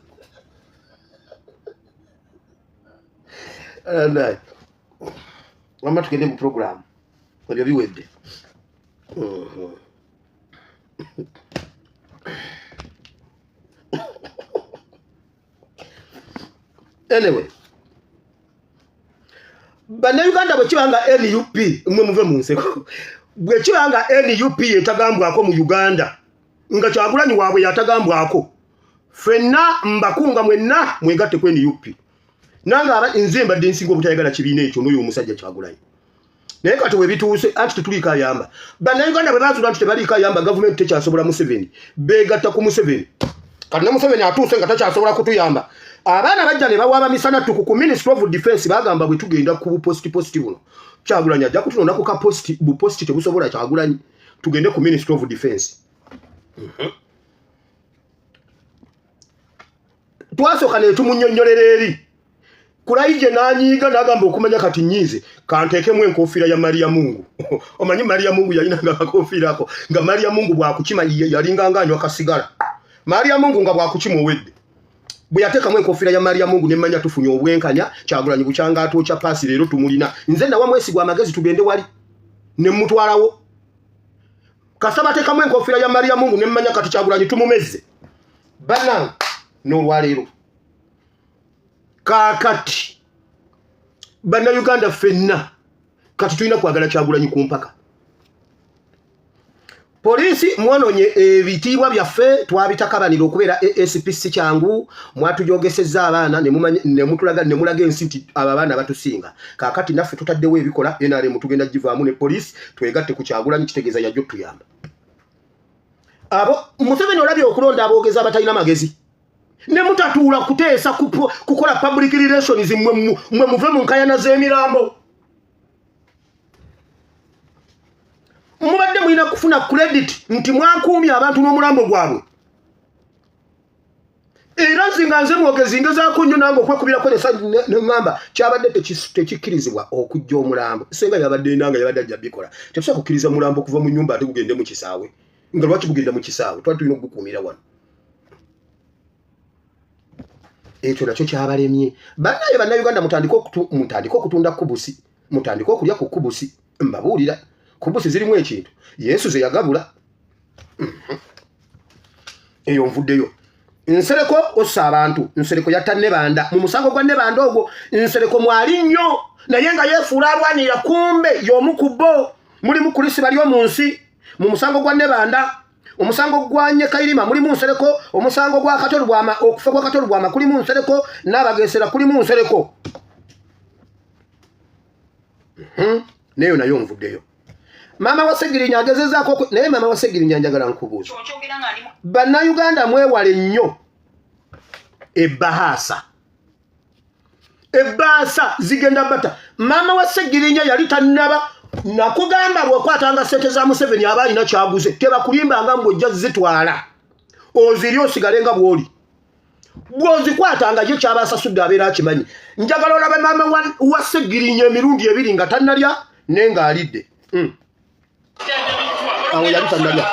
Wamma tugende mu puroguramu, ebyo biwedde. Anyway, bannayuganda, bwe kiba nga NUP, mwe muve mu nseko, bwe kiba nga NUP yetagambwako mu Uganda, nga Kyagulanyi waabwe yatagambwako, ffenna mbakunga mwenna mwegatte ku NUP. Nange aba nze mbadde nsinga obutayagala kibiina ekyo n'oyo omusajja Kyagulanyi, naye kati webituuse anti tetuliiko ayamba. Bannayuganda bwe bazuula nti tebaliiko ayamba, gavumenti tekyasobola Museveni, beegatta ku Museveni. Kati ne Museveni atuuse nga takyasobola kutuyamba, abaana bajja ne bawaaba misana ttuku ku Ministry of Defense. Bagamba bwe tugenda ku bupositi positi buno, Kyagulanyi ajja kutunona ku kapositi, bupositi tebusobola Kyagulanyi, tugende ku Ministry of Defense. Twasooka ne tumunyonnyolera eri Kulayije, n'anyiiga n'agamba okumanya kati nyiize kanteekemu enkofiira ya Maria Mungu. Omanyi Maria Mungu yalinanga akakofiira ako, nga Maria Mungu bw'akukima yalinganga anywa kasigala. Maria Mungu nga bw'akukima owedde. Bwe yateekamu enkofiira ya Maria Mungu ne mmanya tufunye obwenkanya. Kyagulanyi bukyanga atwokya paasi, leero tumulina. Nze nawa Mwesigwa amagezi tugende wali ne mmutwalawo. Kasita bateekamu enkofiira ya Maria Mungu ne mmanya kati Kyagulanyi tumumezze. Bannange, n'olwaleero kaakati bannayuganda ffenna kati tulina kwagala Kyagulanyi ku mpaka. Poliisi, mwononye ebitiibwa byaffe, twabitakabanira okubeera ASP si kyangu. Mwatujogesezza abaana nemutulaga nemulaga ensi nti abo abaana batusinga. Kaakati naffe tutaddewo ebikola NRM, tugenda givaamu ne poliisi, twegatte ku Kyagulanyi, kitegeeza yajja otuyamba. Abo Museveni olabye okulonda aboogezi abatalina magezi ne mutatuula kuteesa kukola public relations. Mwe muve mu nkayana z'emirambo. Mubadde mulina kufuna credit nti mwakuumye abantu n'omulambo gwabwe. Era nze nga nze mwogezi ngezaako nnyo nange okwekubirako neŋŋamba kyabadde tekikkirizibwa okujja omulambo. Senga yabadde enanga yabadde ajja bikola, tetusobola kukkiriza mulambo okuva mu nyumba ate gugende mu kisaawe. Nga lwaki gugenda mu kisaawe? Twali tulina okugukuumira wano. Ekyo nakyo kyabalemye. Bannaye bannayuganda, mutandike okutunda kubusi, mutandike okulya ku kubusi. Mbabuulira, kubusi zirimu ekintu Yesu ze yagabula. Eyo nvuddeyo. Nsereko ossa abantu. Nsereko yatta Nebanda mu musango gwa Nebanda ogwo. Nsereko mwali nnyo, naye nga yeefuula alwanirira, kumbe y'omu ku bo. Mulimu Kulisi bali omu nsi mu musango gwa Nebanda. Omusango gwa Nyekairima mulimu Nsereko. Omusango gwa Kato Lubwama, okufa kwa Kato Lubwama kulimu Nsereko, n'abagesera kulimu Nsereko. Neyo nayo nvuddeyo. Maama wa Segirinya agezezaako, naye maama wa Segirinya njagala nkubuuza. Bannayuganda, mwewale nnyo ebbahaasa. Ebbaasa zigenda bata. Maama wa Segirinya yali tannaba nakugamba bw'okwatanga ssente za Museveni aba alina kyaguze. Tebakulimbanga mbu ojja zitwala oziri osigale nga bw'oli. Bw'ozikwata nga ye kyaba asasudde abeera akimanyi. Njagala olaba maama wa Ssegirinya emirundi ebiri nga tannalya naye ng'alidde. Awo yali tannalya.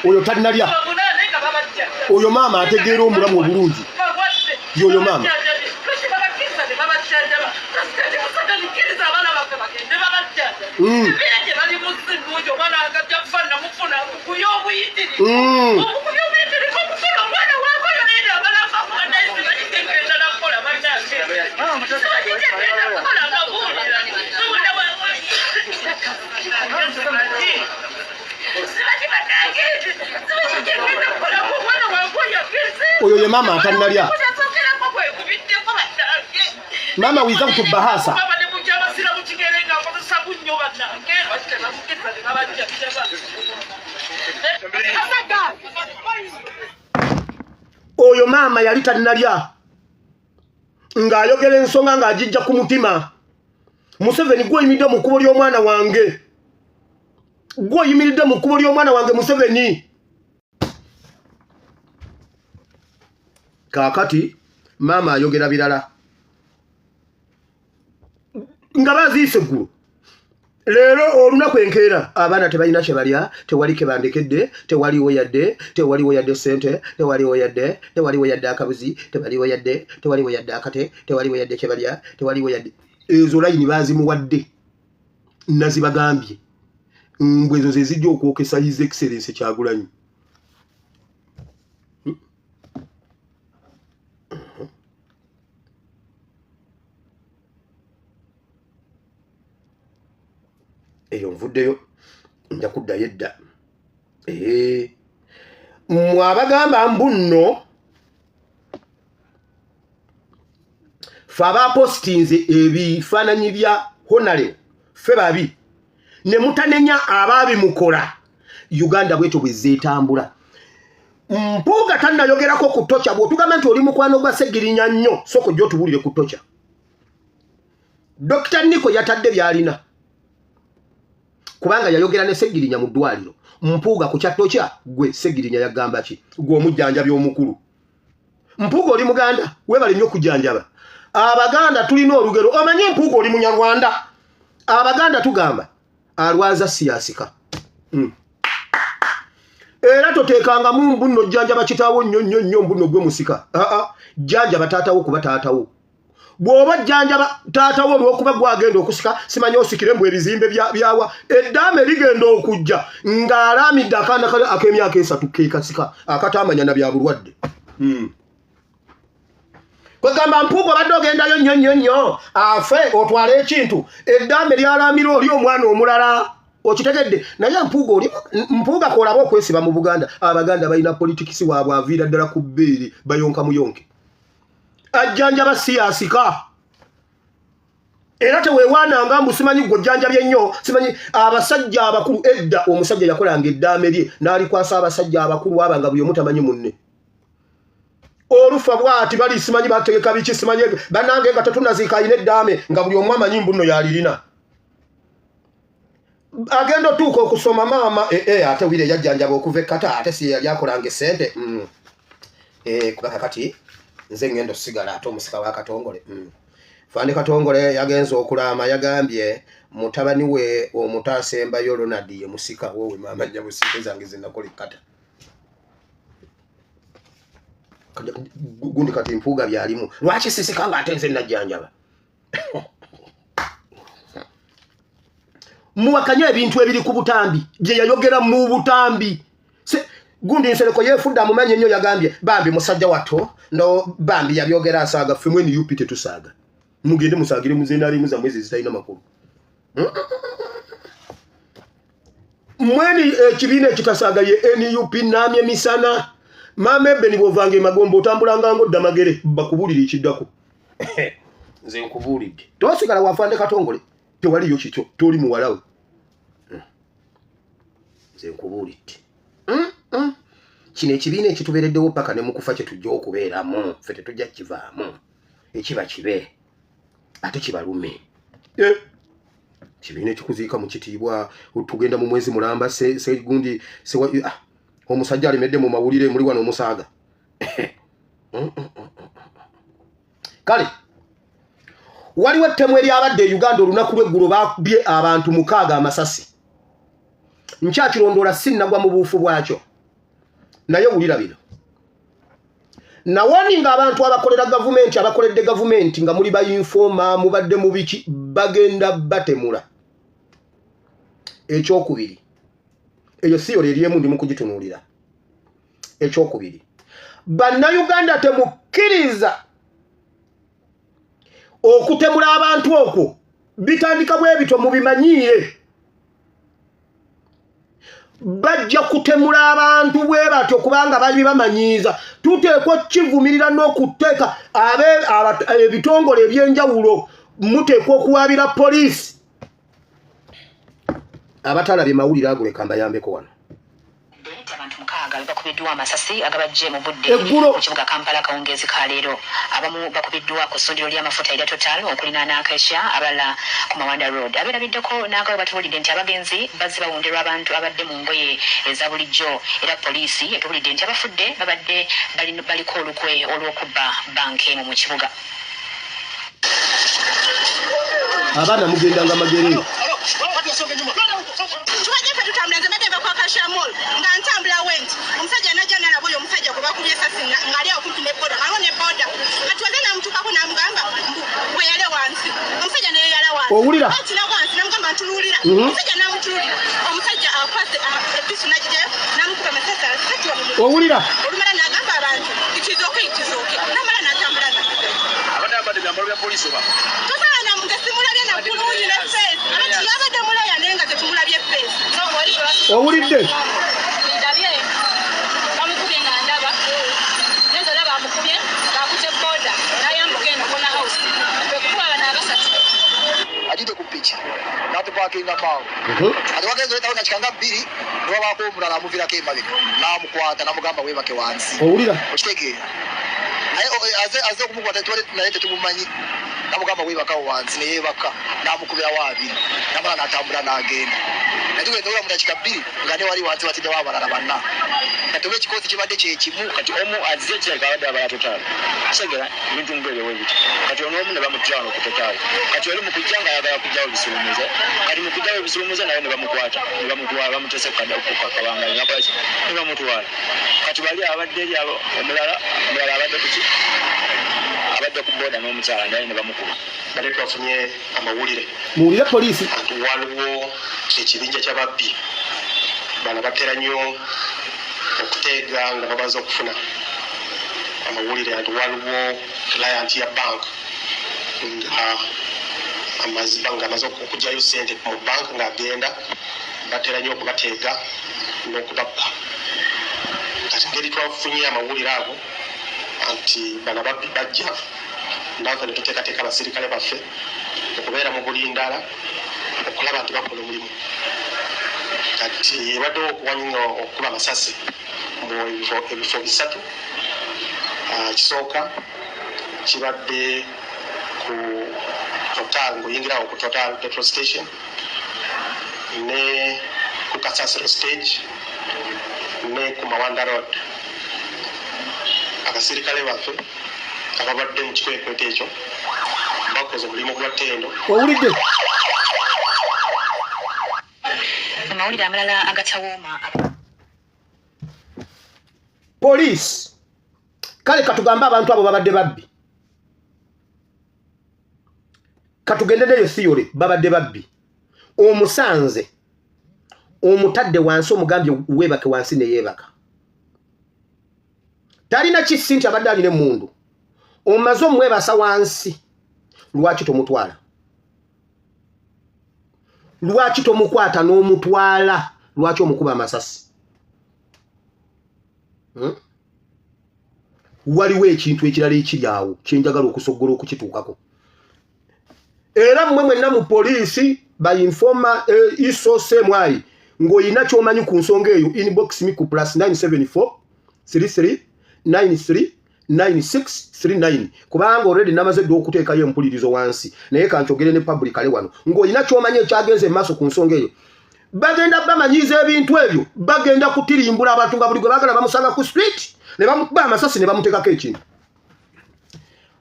Oyo tannalya. Oyo maama ategeera omulamu obulungi. Yoyo maama. Oyo ye maama atannalya. Maama without bahasa. Oyo maama yali tannalya ng'ayogera ensonga ng'agijja ku mutima. Museveni gwoyimiridde mu kkubo ly'omwana wange, gwoyimiridde mu kkubo ly'omwana wange Museveni. Kaakati maama ayogera birala nga baziise eggulo. Leero olunaku enkeera abaana tebalina kye balya, tewali ke bandekedde, tewaliwo yadde, tewaliwo yadde ssente, tewaliwo yadde, tewaliwo yadde akabuzi, tewaliwo yadde, tewaliwo yadde akate, tewaliwo yadde kye balya, tewaliwo yadde. Ezo layini baazimuwadde, nazibagambye mbu ezo ze zijja okwokesa His Excellency Kyagulanyi. Eyo nvuddeyo nja kuddayo edda. Mmwe abagamba mbu nno ffe abapositinze ebifaananyi bya Honare ffe babi ne mutanenya abaabimukola. Uganda bwetyo bwe zeetambula. Mpuuga tannayogerako ku tocha. Bw'otugamba nti oli mukwano gwa Ssegirinya nnyo, sooka ojja otubuulire ku tocha. Dr. Nico yatadde by'alina kubanga yayogera ne Ssegirinya mu ddwaliro. Mpuuga ku kya tocha gwe Ssegirinya yagamba ki? Gwe omujjanjabi omukulu. Mpuuga oli Muganda, weebale nnyo okujjanjaba. Abaganda tulina olugero, omanye Mpuuga oli Munyarwanda. Abaganda tugamba alwaza siyasika. Era toteekangamu mbu nno jjanjaba kitaawo nnyo nnyo nnyo mbu nno gwe musika. Aa, jjanjaba taatawo kuba taatawo. Bw'oba jjanjaba taatawo olw'okuba gwagenda okusika, simanyi osikire mbu ebizimbe byawa. Eddaame ligenda okujja ng'alaamidde akaana kali ak'emyaka 3 ke kasika akataamanya na bya bulwadde. Kwegamba Mpuuga obadde ogendayo nnyo nnyo nnyo afe otwale ekintu, eddaame lyalaamira oli omwana omulala. Okitegedde? Naye Mpuuga oli Mpuuga k'olaba okwesiba mu Buganda. Abaganda balina politikisi waabwe aviira ddala ku bbeere, bayonka muyonke. Ajjanjaba si yasika. Era teweewaananga mbu simanyi gwe ojjanjabye nnyo, simanyi. Abasajja abakulu edda, omusajja yakolanga eddaame lye n'alikwasa abasajja abakulu aba nga buli omu tamanyi munne. Olufa bw'ati bali simanyi bategeka biki simanyi bannange nga tetunaziika alina eddaame nga buli omu amanyi mbu nno yalirina. Agenda otuuka okusoma maama ate wire yajjanjaba okuva ekkata ate si yali akolanga essente. Kuba kakati nze ngenda osigala ate omusika wa Katongole. Fande Katongole yagenze okulaama, yagambye mutabani we omuto asembayo Ronald ye musika wowe maama nnyabo ssente zange ze nakola ekkata. Gundi kati Mpuuga byalimu lwaki sisika nga ate nze najjanjaba. Muwakanye ebintu ebiri ku butambi bye yayogera mu butambi. Gundi Nsereko yeefudde amumanyi ennyo, yagambye bambi musajja wattu ndo bambi yabyogera asaaga. Ffe mwe NUP tetusaaga, mugende musaagire muzenalimu zammwe ezo ezitalina makulu. Mweni ekibiina ekitasaaga ye NUP. Naamye misana maama Ebeni, bw'ovanga emagombe otambulanga ng'odda Magere, bakubuulire ekiddako. Nze nkubuulidde, tosigala wafande Katongole, tewaliyo kikyo, toli muwala we. Nze nkubuulidde, Kino ekibiina ekitubeereddewo paka ne mukufa kye tujja okubeeramu, ffe tetujja kivaamu. Ekiba kibe ate kibalume. Eh, kibiina ekikuziika mu kitiibwa. Tugenda mu mwezi mulamba segundi ah, omusajja alemedde mu mawulire muli wano omusaaga. Kale waliwo ettemu eryabadde e Uganda olunaku lw'eggulo, bakubye abantu 6 amasasi. Nkyakirondoola, sinnagwa mu buufu bwakyo, naye wulira bino. Nawoni nga abantu abakolera gavumenti, abakoledde gavumenti nga muli ba informer, mubadde mu biki, bagenda batemula. Ekyokubiri, eyo si yolo eryemu, ndi mu kugitunuulira. Ekyokubiri, Bannayuganda, temukkiriza okutemula abantu okwo. Bitandika bwe bityo, mubimanyiire, bajja kutemula abantu bwe batyo kubanga bali bamanyiiza. Tuteekwa okukivumirira n'okuteeka ebitongole ebyenjawulo, muteekwa okuwaabira poliisi. Abatalabye mawulire ago, leka mbayambeko wano. Abantu 6 bebakubiddwa amasasi agabajje mu budde Eggulo. mu kibuga Kampala akawungeezi ka leero. Abamu bakubiddwa ku ssundiro ly'amafuta erya Total okulinaana Acacia, abalala ku Mawanda Road. Abeerabiddeko n'agawe batubuulidde nti abagenzi bazze bawonderwa abantu abadde mu ngoye eza bulijjo, era poliisi etubulidde nti abafudde babadde baliko olukwe olw'okubba banka emu mu kibuga. Abaana mugendanga magere. Tubadde ffe tutambula, nze mbadde nva ku Acacia Mall nga ntambula went, omusajja najja nalaba oyo omusajja gwe bakubye esasi ng'ali awo kumpi ne boda, aliwo ne boda. Kati waze namutuukako n'amugamba mbu weyale wansi, omusajja neyeyala wansi. Owulira? Ati nagwa wansi, namugamba ntunuulira. Omusajja n'amutunuulira, omusajja akwase episu n'agigyayo n'amukuba amasasi 3 wano mu Owulira? Olumala n'agamba abantu, "It is okay, it is okay," namala n'atambula naye. Abadde ambadde byambalo bya poliisi oba? Tosaana nze simulabye na bulungi ne face, abati yabadde mulaya naye nga tetumulabye face. Owulidde? Ndabye bamukubye nga ndaba neza olaba amukubye ng'akute boda n'ayambuka eno kona house kwekukuba bano abasatu. Ajidde ku piki n'atupakinga maawo. Ati wagenza oletawo dakika nga 2, newabaako omulala amuviirako emabega n'amukwata n'amugamba weebake wansi. Owulira? Okitegeera? Naye aze okumukwata tubadde naye tetumumanyi, namugamba weebakawo wansi, neyeebaka, n'amukubirawo abiri, namala n'atambula n'agenda. Naye tugenda olaba mu dakika 2 nga ne wali wansi batiddewo abalala banna. Kati oba ekikosi kibadde kyekimu. Kati omu azize, kirabika abadde abala Total, kisegera ebintu ngaebyo bwe biti. Kati ono omu ne bamuttira wano ku Total. Kati oli mukujja nga ayagala kujjawo ebisulumuze, kati mukujjawo ebisulumuze naye ne bamukwata ne bamutwala, bamutese ku kabanga ne bakola ki ne bamutwala. Kati bali abadde eri abo, omulala abadde kuki, abadde ku boda n'omukyala naye ne bamukuba. Bale twafunye amawulire Muwulire poliisi. nti waliwo ekibinja ky'ababbi. Bano batera nnyo okuteega nga babanza okufuna amawulire nti waliwo client ya bank nga amaze okugyayo sente mu bank ng'agenda, batera nnyo okubateega n'okubabba. Kati ngeri twafunye amawulire ago nti bano ababbi bajja, naffe ne tuteekateeka abasirikale baffe okubeera mu bulindaala okulaba nti bakola omulimu. Kati ebaddewo okuwanyinga okukuba amasasi mu ebifo bisatu. Ah, kisooka kibadde ku Total, ng'oyingirawo ku Total petrol station, ne ku Kasasiro stage, ne ku Mawanda Road. Abasirikale baffe ababadde mu kikwekweto ekyo bakoze omulimu gwa ttendo. Owulidde? Amawulire amalala agatawooma. Poliisi, kale katugambe abantu abo babadde babbi, katugende neyo theory, babadde babbi. Omusanze, omutadde wansi, omugambye weebake wansi, neyeebaka. Talina kisi nti abadde alina emundu. Omaze omwebasa wansi, lwaki tomutwala? Lwaki tomukwata n'omutwala? Lwaki omukuba amasasi? Waliwo ekintu ekirala ekiri awo kyenjagala okusogola okukituukako. Era mmwe mwenna mu poliisi, ba informer, ISO, CMI, Ng'olina ky'omanyi ku nsonga eyo, inbox me ku plus 974 33 93 9639, kubanga already namaze dda okuteekayo empulirizo wansi, naye kankyogere ne public ale wano. Ng'olina ky'omanyi ekyagenze emaaso ku nsonga eyo, bagenda bamanyiiza ebintu ebyo, bagenda kutirimbula abantu nga buli gwe baagala bamusanga ku street ne bamukuba amasasi ne bamuteekako ekintu.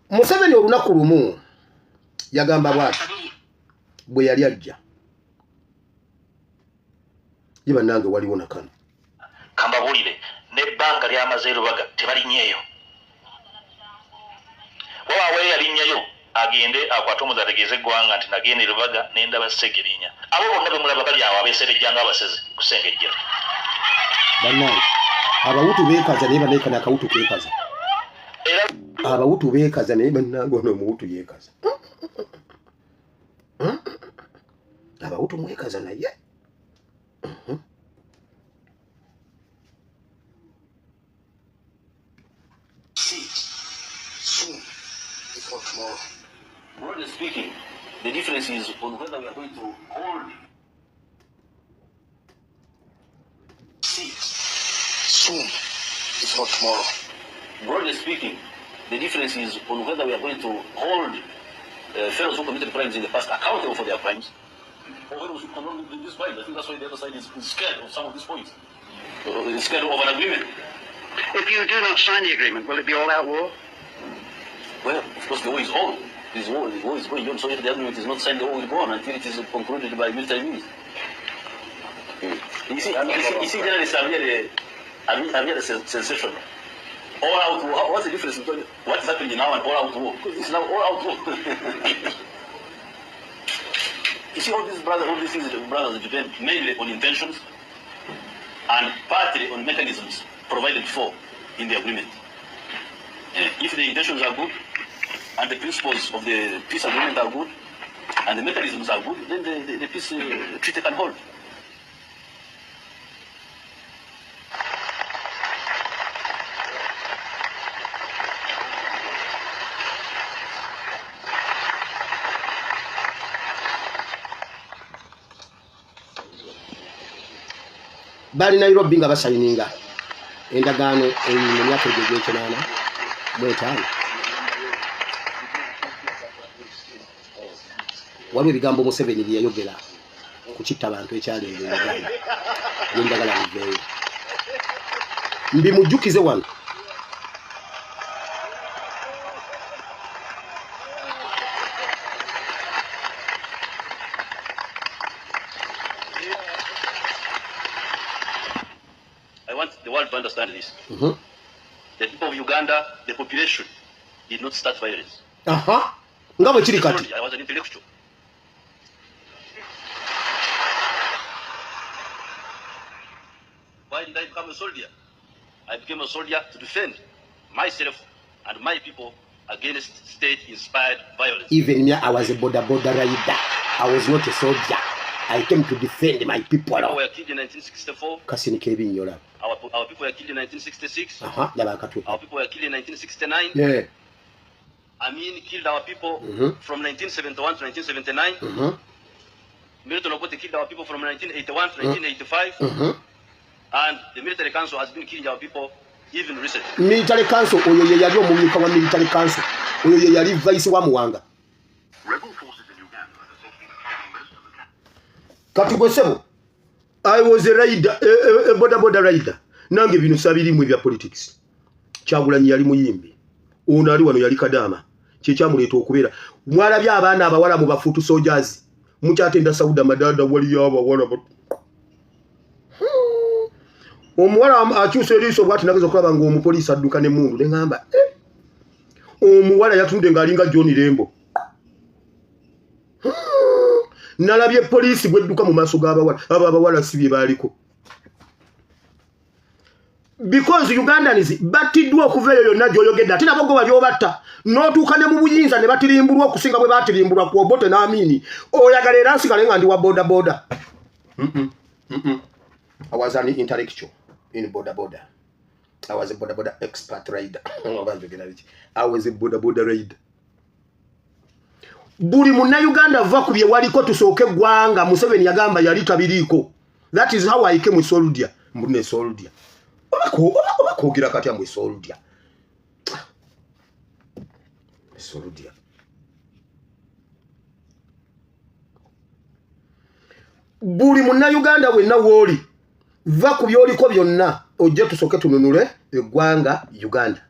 Museveni olunaku lumu yagamba bwati bwe yali ajja ye, bannange, waliwo nakano. Kambabuulire, n'ebbanga lyamaze Lubaga tebalinyeeyo. Wabaawo eyalinnyayo agende akwate omuzi ategeeze eggwanga nti nagenda e Lubaga nendaba Segirinya. Abo bonna bemulaba bali awo abeeserejja nga abasezi kusengejjera. Bannange, Abawutu beekaza, naye banaekana akawutu keekaza. Era Abawutu beekaza, naye bannange, ono omuwutu yeekaza. Abawutu mwekaza naye. See it soon, if not tomorrow. Broadly speaking, the difference is on whether we are going to hold See it soon, if not tomorrow. Broadly speaking, the difference is on whether we are going to hold fellows who committed crimes in the past accountable for their crimes, or whether we should condone these crimes. I think that's why the other side is scared of some of these points. Is scared of an agreement. If you do not sign the agreement, will it be all out war? Well, of course, the war is on. This war, the war is going on. So if the agreement is not signed, the war will go on until it is concluded by military means. You see, journalists are really sensational. All out war. What's the difference between what is happening now and all out war? Because it's now all out war. You see, all these things, brothers, depend mainly on intentions and partly on mechanisms provided for in the agreement. If the intentions are good and the principles of the peace agreement are good and the mechanisms are good, then the peace treaty can hold. Bali Nairobi nga basayininga endagaano mu myaka egyo 85. Waliwo ebigambo Museveni bye yayogera ku kitta abantu ekyalinga e Uganda, byenjagala biveeyo mbimujjukize wano. I want the world to understand this. The people of Uganda, the population, did not start violence. Aha, nga bwe kiri kati. I was an intellectual. Why did I become a soldier? I became a soldier to defend myself and my people against state-inspired violence. Even me, I was a boda boda rider. I was not a soldier. I came to defend my people. People were killed in 1964. Kasinika ebinyola. Our people were killed in 1966. Aha, laba akatwe. Our people were killed in 1969. Amin killed our people from 1971 to 1979. Milton Obote killed our people from 1981 to 1985. And the military council has been killing our people even recently. Military council, oyo ye yali omumyuka wa military council, oyo ye yali vice wa Muwanga. Kati gwe sebo, I was a rider, a boda boda rider. Nange bino sabirimu ebya politics. Kyagulanyi yali muyimbi, ono ali wano yali kadaama, kyekyamuleeta okubeera. Mwalabye abaana abawala mu ba foot soldiers, mukyatenda Sauda Madada. Waliyo abawala omuwala akyusa eriiso bwati, nageza okulaba ng'omupoliisi adduka n'emmundu, neŋŋamba, eh! Omuwala yatunudde ng'alinga John Rembo. Nalabye poliisi bwedduka mu maaso g'abawala abo. Abawala si bye baaliko, because Ugandans battiddwa okuva eyo yonna gy'oyogedde, ate nabo gwe wali obatta n'otuuka ne mu buyinza ne batirimbulwa okusinga bwe batirimbulwa ku Obote n'Amini. Oyagala era nsigale nga ndi wa boda boda? I was an intellectual in boda boda. I was a boda boda expert rider. Oba njogera biki? I was a boda boda rider. Buli Munnayuganda va ku bye waliko, tusooke eggwanga. Museveni yagamba yali tabiriiko. That is how I came with soldier. Mbune soldier. Oba kogira kati amwe soldier. Soldier. Buli munnayuganda wenna wooli va ku byoliko byonna ojje tusooke tununule eggwanga Uganda.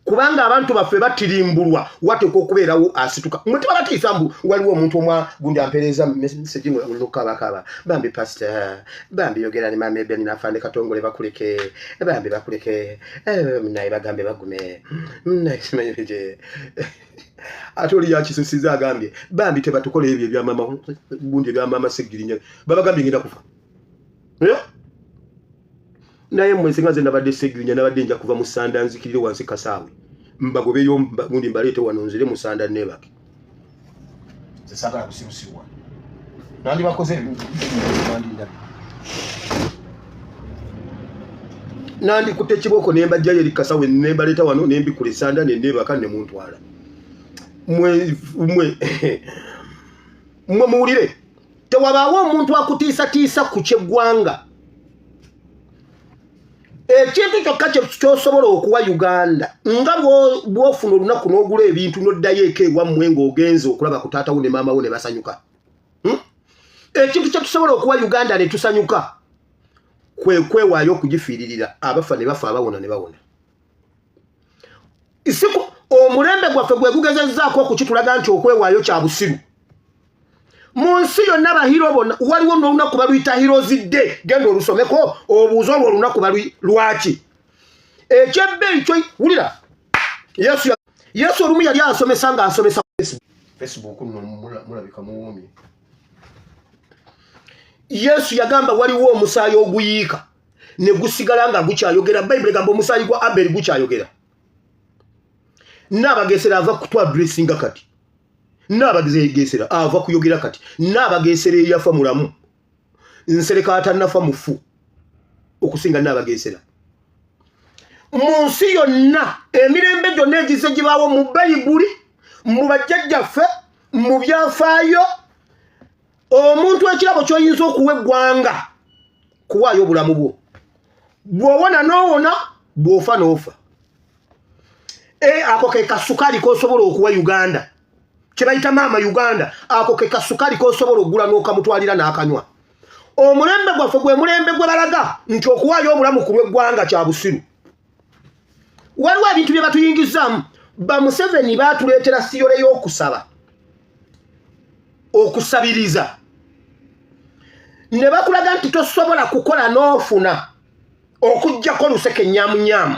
Kubanga abantu baffe batirimbulwa wateekwa okubeerawo asituka. Mwe tebabatiisa mbu waliwo omuntu omwa gundi ampeereza message ngo olukabakaba. Bambi pastor, bambi yogera ne maama Ebeni n'afande Katongole bakuleke, bambi bakuleke, naye bagambe bagume. Naye simanyi biki. Ate oli yakisusiza agambye bambi tebatukola ebyo ebya maama gundi ebya maama Ssegirinya. Babagambye ngenda kufa. Naye mmwe singa nze nabadde Ssegirinya nabadde nja kuva mu ssanda nzikirire wansi Kasaawe. Mbagobeyo gundi mbaleete wano nzire mu ssanda neebake. Nze saagala kusirusiruwa. Nandibakoze ebintu nandindabye. Nandikutte kibooko ne mbajjayo eri Kasaawe ne mbaleeta wano ne mbikula essanda ne neebaka ne muntwala. Mwe mwe muwulire tewabaawo omuntu akutiisatiisa ku kyeggwanga. Ekintu kyokka ky'osobola okuwa Uganda nga bw'ofuna olunaku n'ogula ebintu n'oddayo eka ewammwe ng'ogenze okulaba ku taata wo ne maama wo ne basanyuka. Ekintu kye tusobola okuwa Uganda ne tusanyuka kwe kwewaayo okugifiiririra, abafa ne bafa, abawona ne bawona. Siku omulembe gwaffe gwe gugezezzaako okukitulaga nti okwewaayo kya busiru. Mu nsi yonna bahiro bonna waliwo n'olunaku baluyita Heroes Day, genda olusomeko obuuze olwo olunaku balui lwaki. Ekyebbeeyi kyo wulira Yesu olumu yali asomesa ng'asomesa Facebook nno mulabika muwuumye. Yesu yagamba waliwo omusaayi oguyiika ne gusigala nga gukyayogera. Bayibuli egamba omusaayi gwa Abeli gukyayogera. Nnaabagesera ava kutwadressinga kati. Nnaabagesera ava kuyogera kati. Nnaabagesera eyafa mulamu, Nsereko atannafa mufu okusinga Nnaabagesera. Mu nsi yonna emirembe gyonna egizze gibaawo mu Bayibuli, mu bajjajjaffe, mu byafaayo, omuntu ekirabo ky'oyinza okuwa eggwanga kuwaayo obulamu bwo. Bw'owona n'owona, bw'ofa n'ofa. Ako ke kasukaali k'osobola okuwa Uganda, kye bayita maama Uganda. Ako ke kasukaali k'osobola okugula n'okamutwalira n'akanywa. Omulembe gwaffe gwe mulembe gwe balaga nti okuwaayo obulamu ku lw'eggwanga kya busiru. Waliwo ebintu bye batuyingizaamu. Ba Museveni baatuleetera siyole y'okusaba, okusabiriza, ne bakulaga nti tosobola kukola n'ofuna okuggyako luseke nnyamunyamu.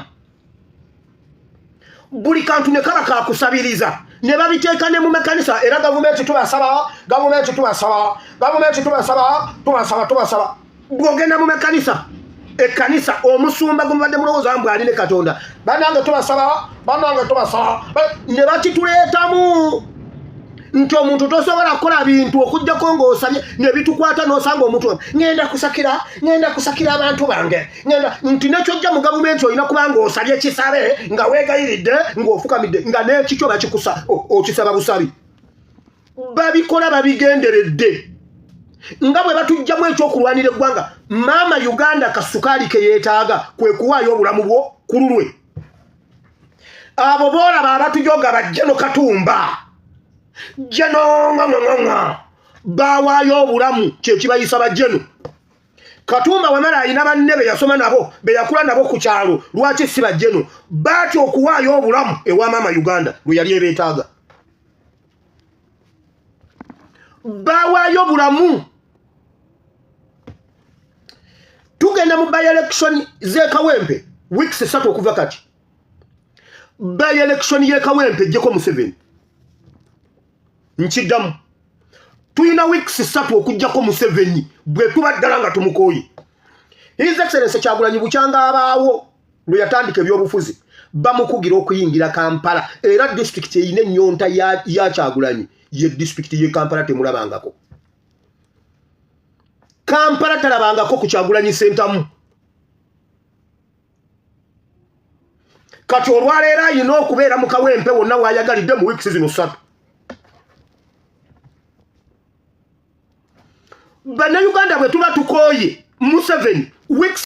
Buli kantu ne kaba kakusabiriza, ne babiteeka ne mu makanisa. Era gavumenti tubasaba, gavumenti tubasaba, gavumenti tubasaba, tubasaba, tubasaba. Bw'ogenda mu makanisa, ekkanisa omusumba gwe mubadde mulowooza mbu ali ne Katonda, bannange tubasaba, bannange tubasaba, ne bakituleetamu nti omuntu tosobola kukola bintu okuggyako ng'osabye, ne bitukwata n'osanga omuntu ngenda kusakira, ngenda kusakira abantu bange, ngenda nti nekyojja mu gavumenti olina kuba ng'osabye kisabe, nga weegayiridde, ng'ofukamidde, nga n'ekikyo bakikusa okisaba busabi. Babikola babigenderedde nga bwe batuggyamu ekyokulwanira eggwanga. Maama Uganda kasukaali ke yeetaaga kwe kuwaayo obulamu bwo ku lulwe. Abo boolaba abatujoga ba Jeno Katumba, Jeno ng'ang'ang'a, baawaayo obulamu, kye kibayisa ba Jeno Katumba. Wamala alina banne be yasoma nabo, be yakula nabo ku kyalo, lwaki si ba Jeno? Baatya okuwaayo obulamu ewa maama Uganda lwe yali ebeetaaga. Baawaayo bulamu. Tugenda mu by-election z'e Kawempe weeks 3 okuva kati. By-election y'e Kawempe ejjeko Museveni. Nkiddamu, tulina weeks 3 okuggyako Museveni bwe tuba ddala nga tumukooye. His Excellency Kyagulanyi bukyanga abaawo lwe yatandika ebyobufuzi bamukugira okuyingira Kampala, era disitulikiti erina ennyonta ya Kyagulanyi ye disitulikiti y'e Kampala. Temulabangako Kampala, talabangako ku Kyagulanyi Ssentamu. Kati olwaleero ayina okubeera mu Kawempe wonna w'ayagalidde mu weeks zino 3. Bannayuganda, bwe tuba tukooye Museveni weeks.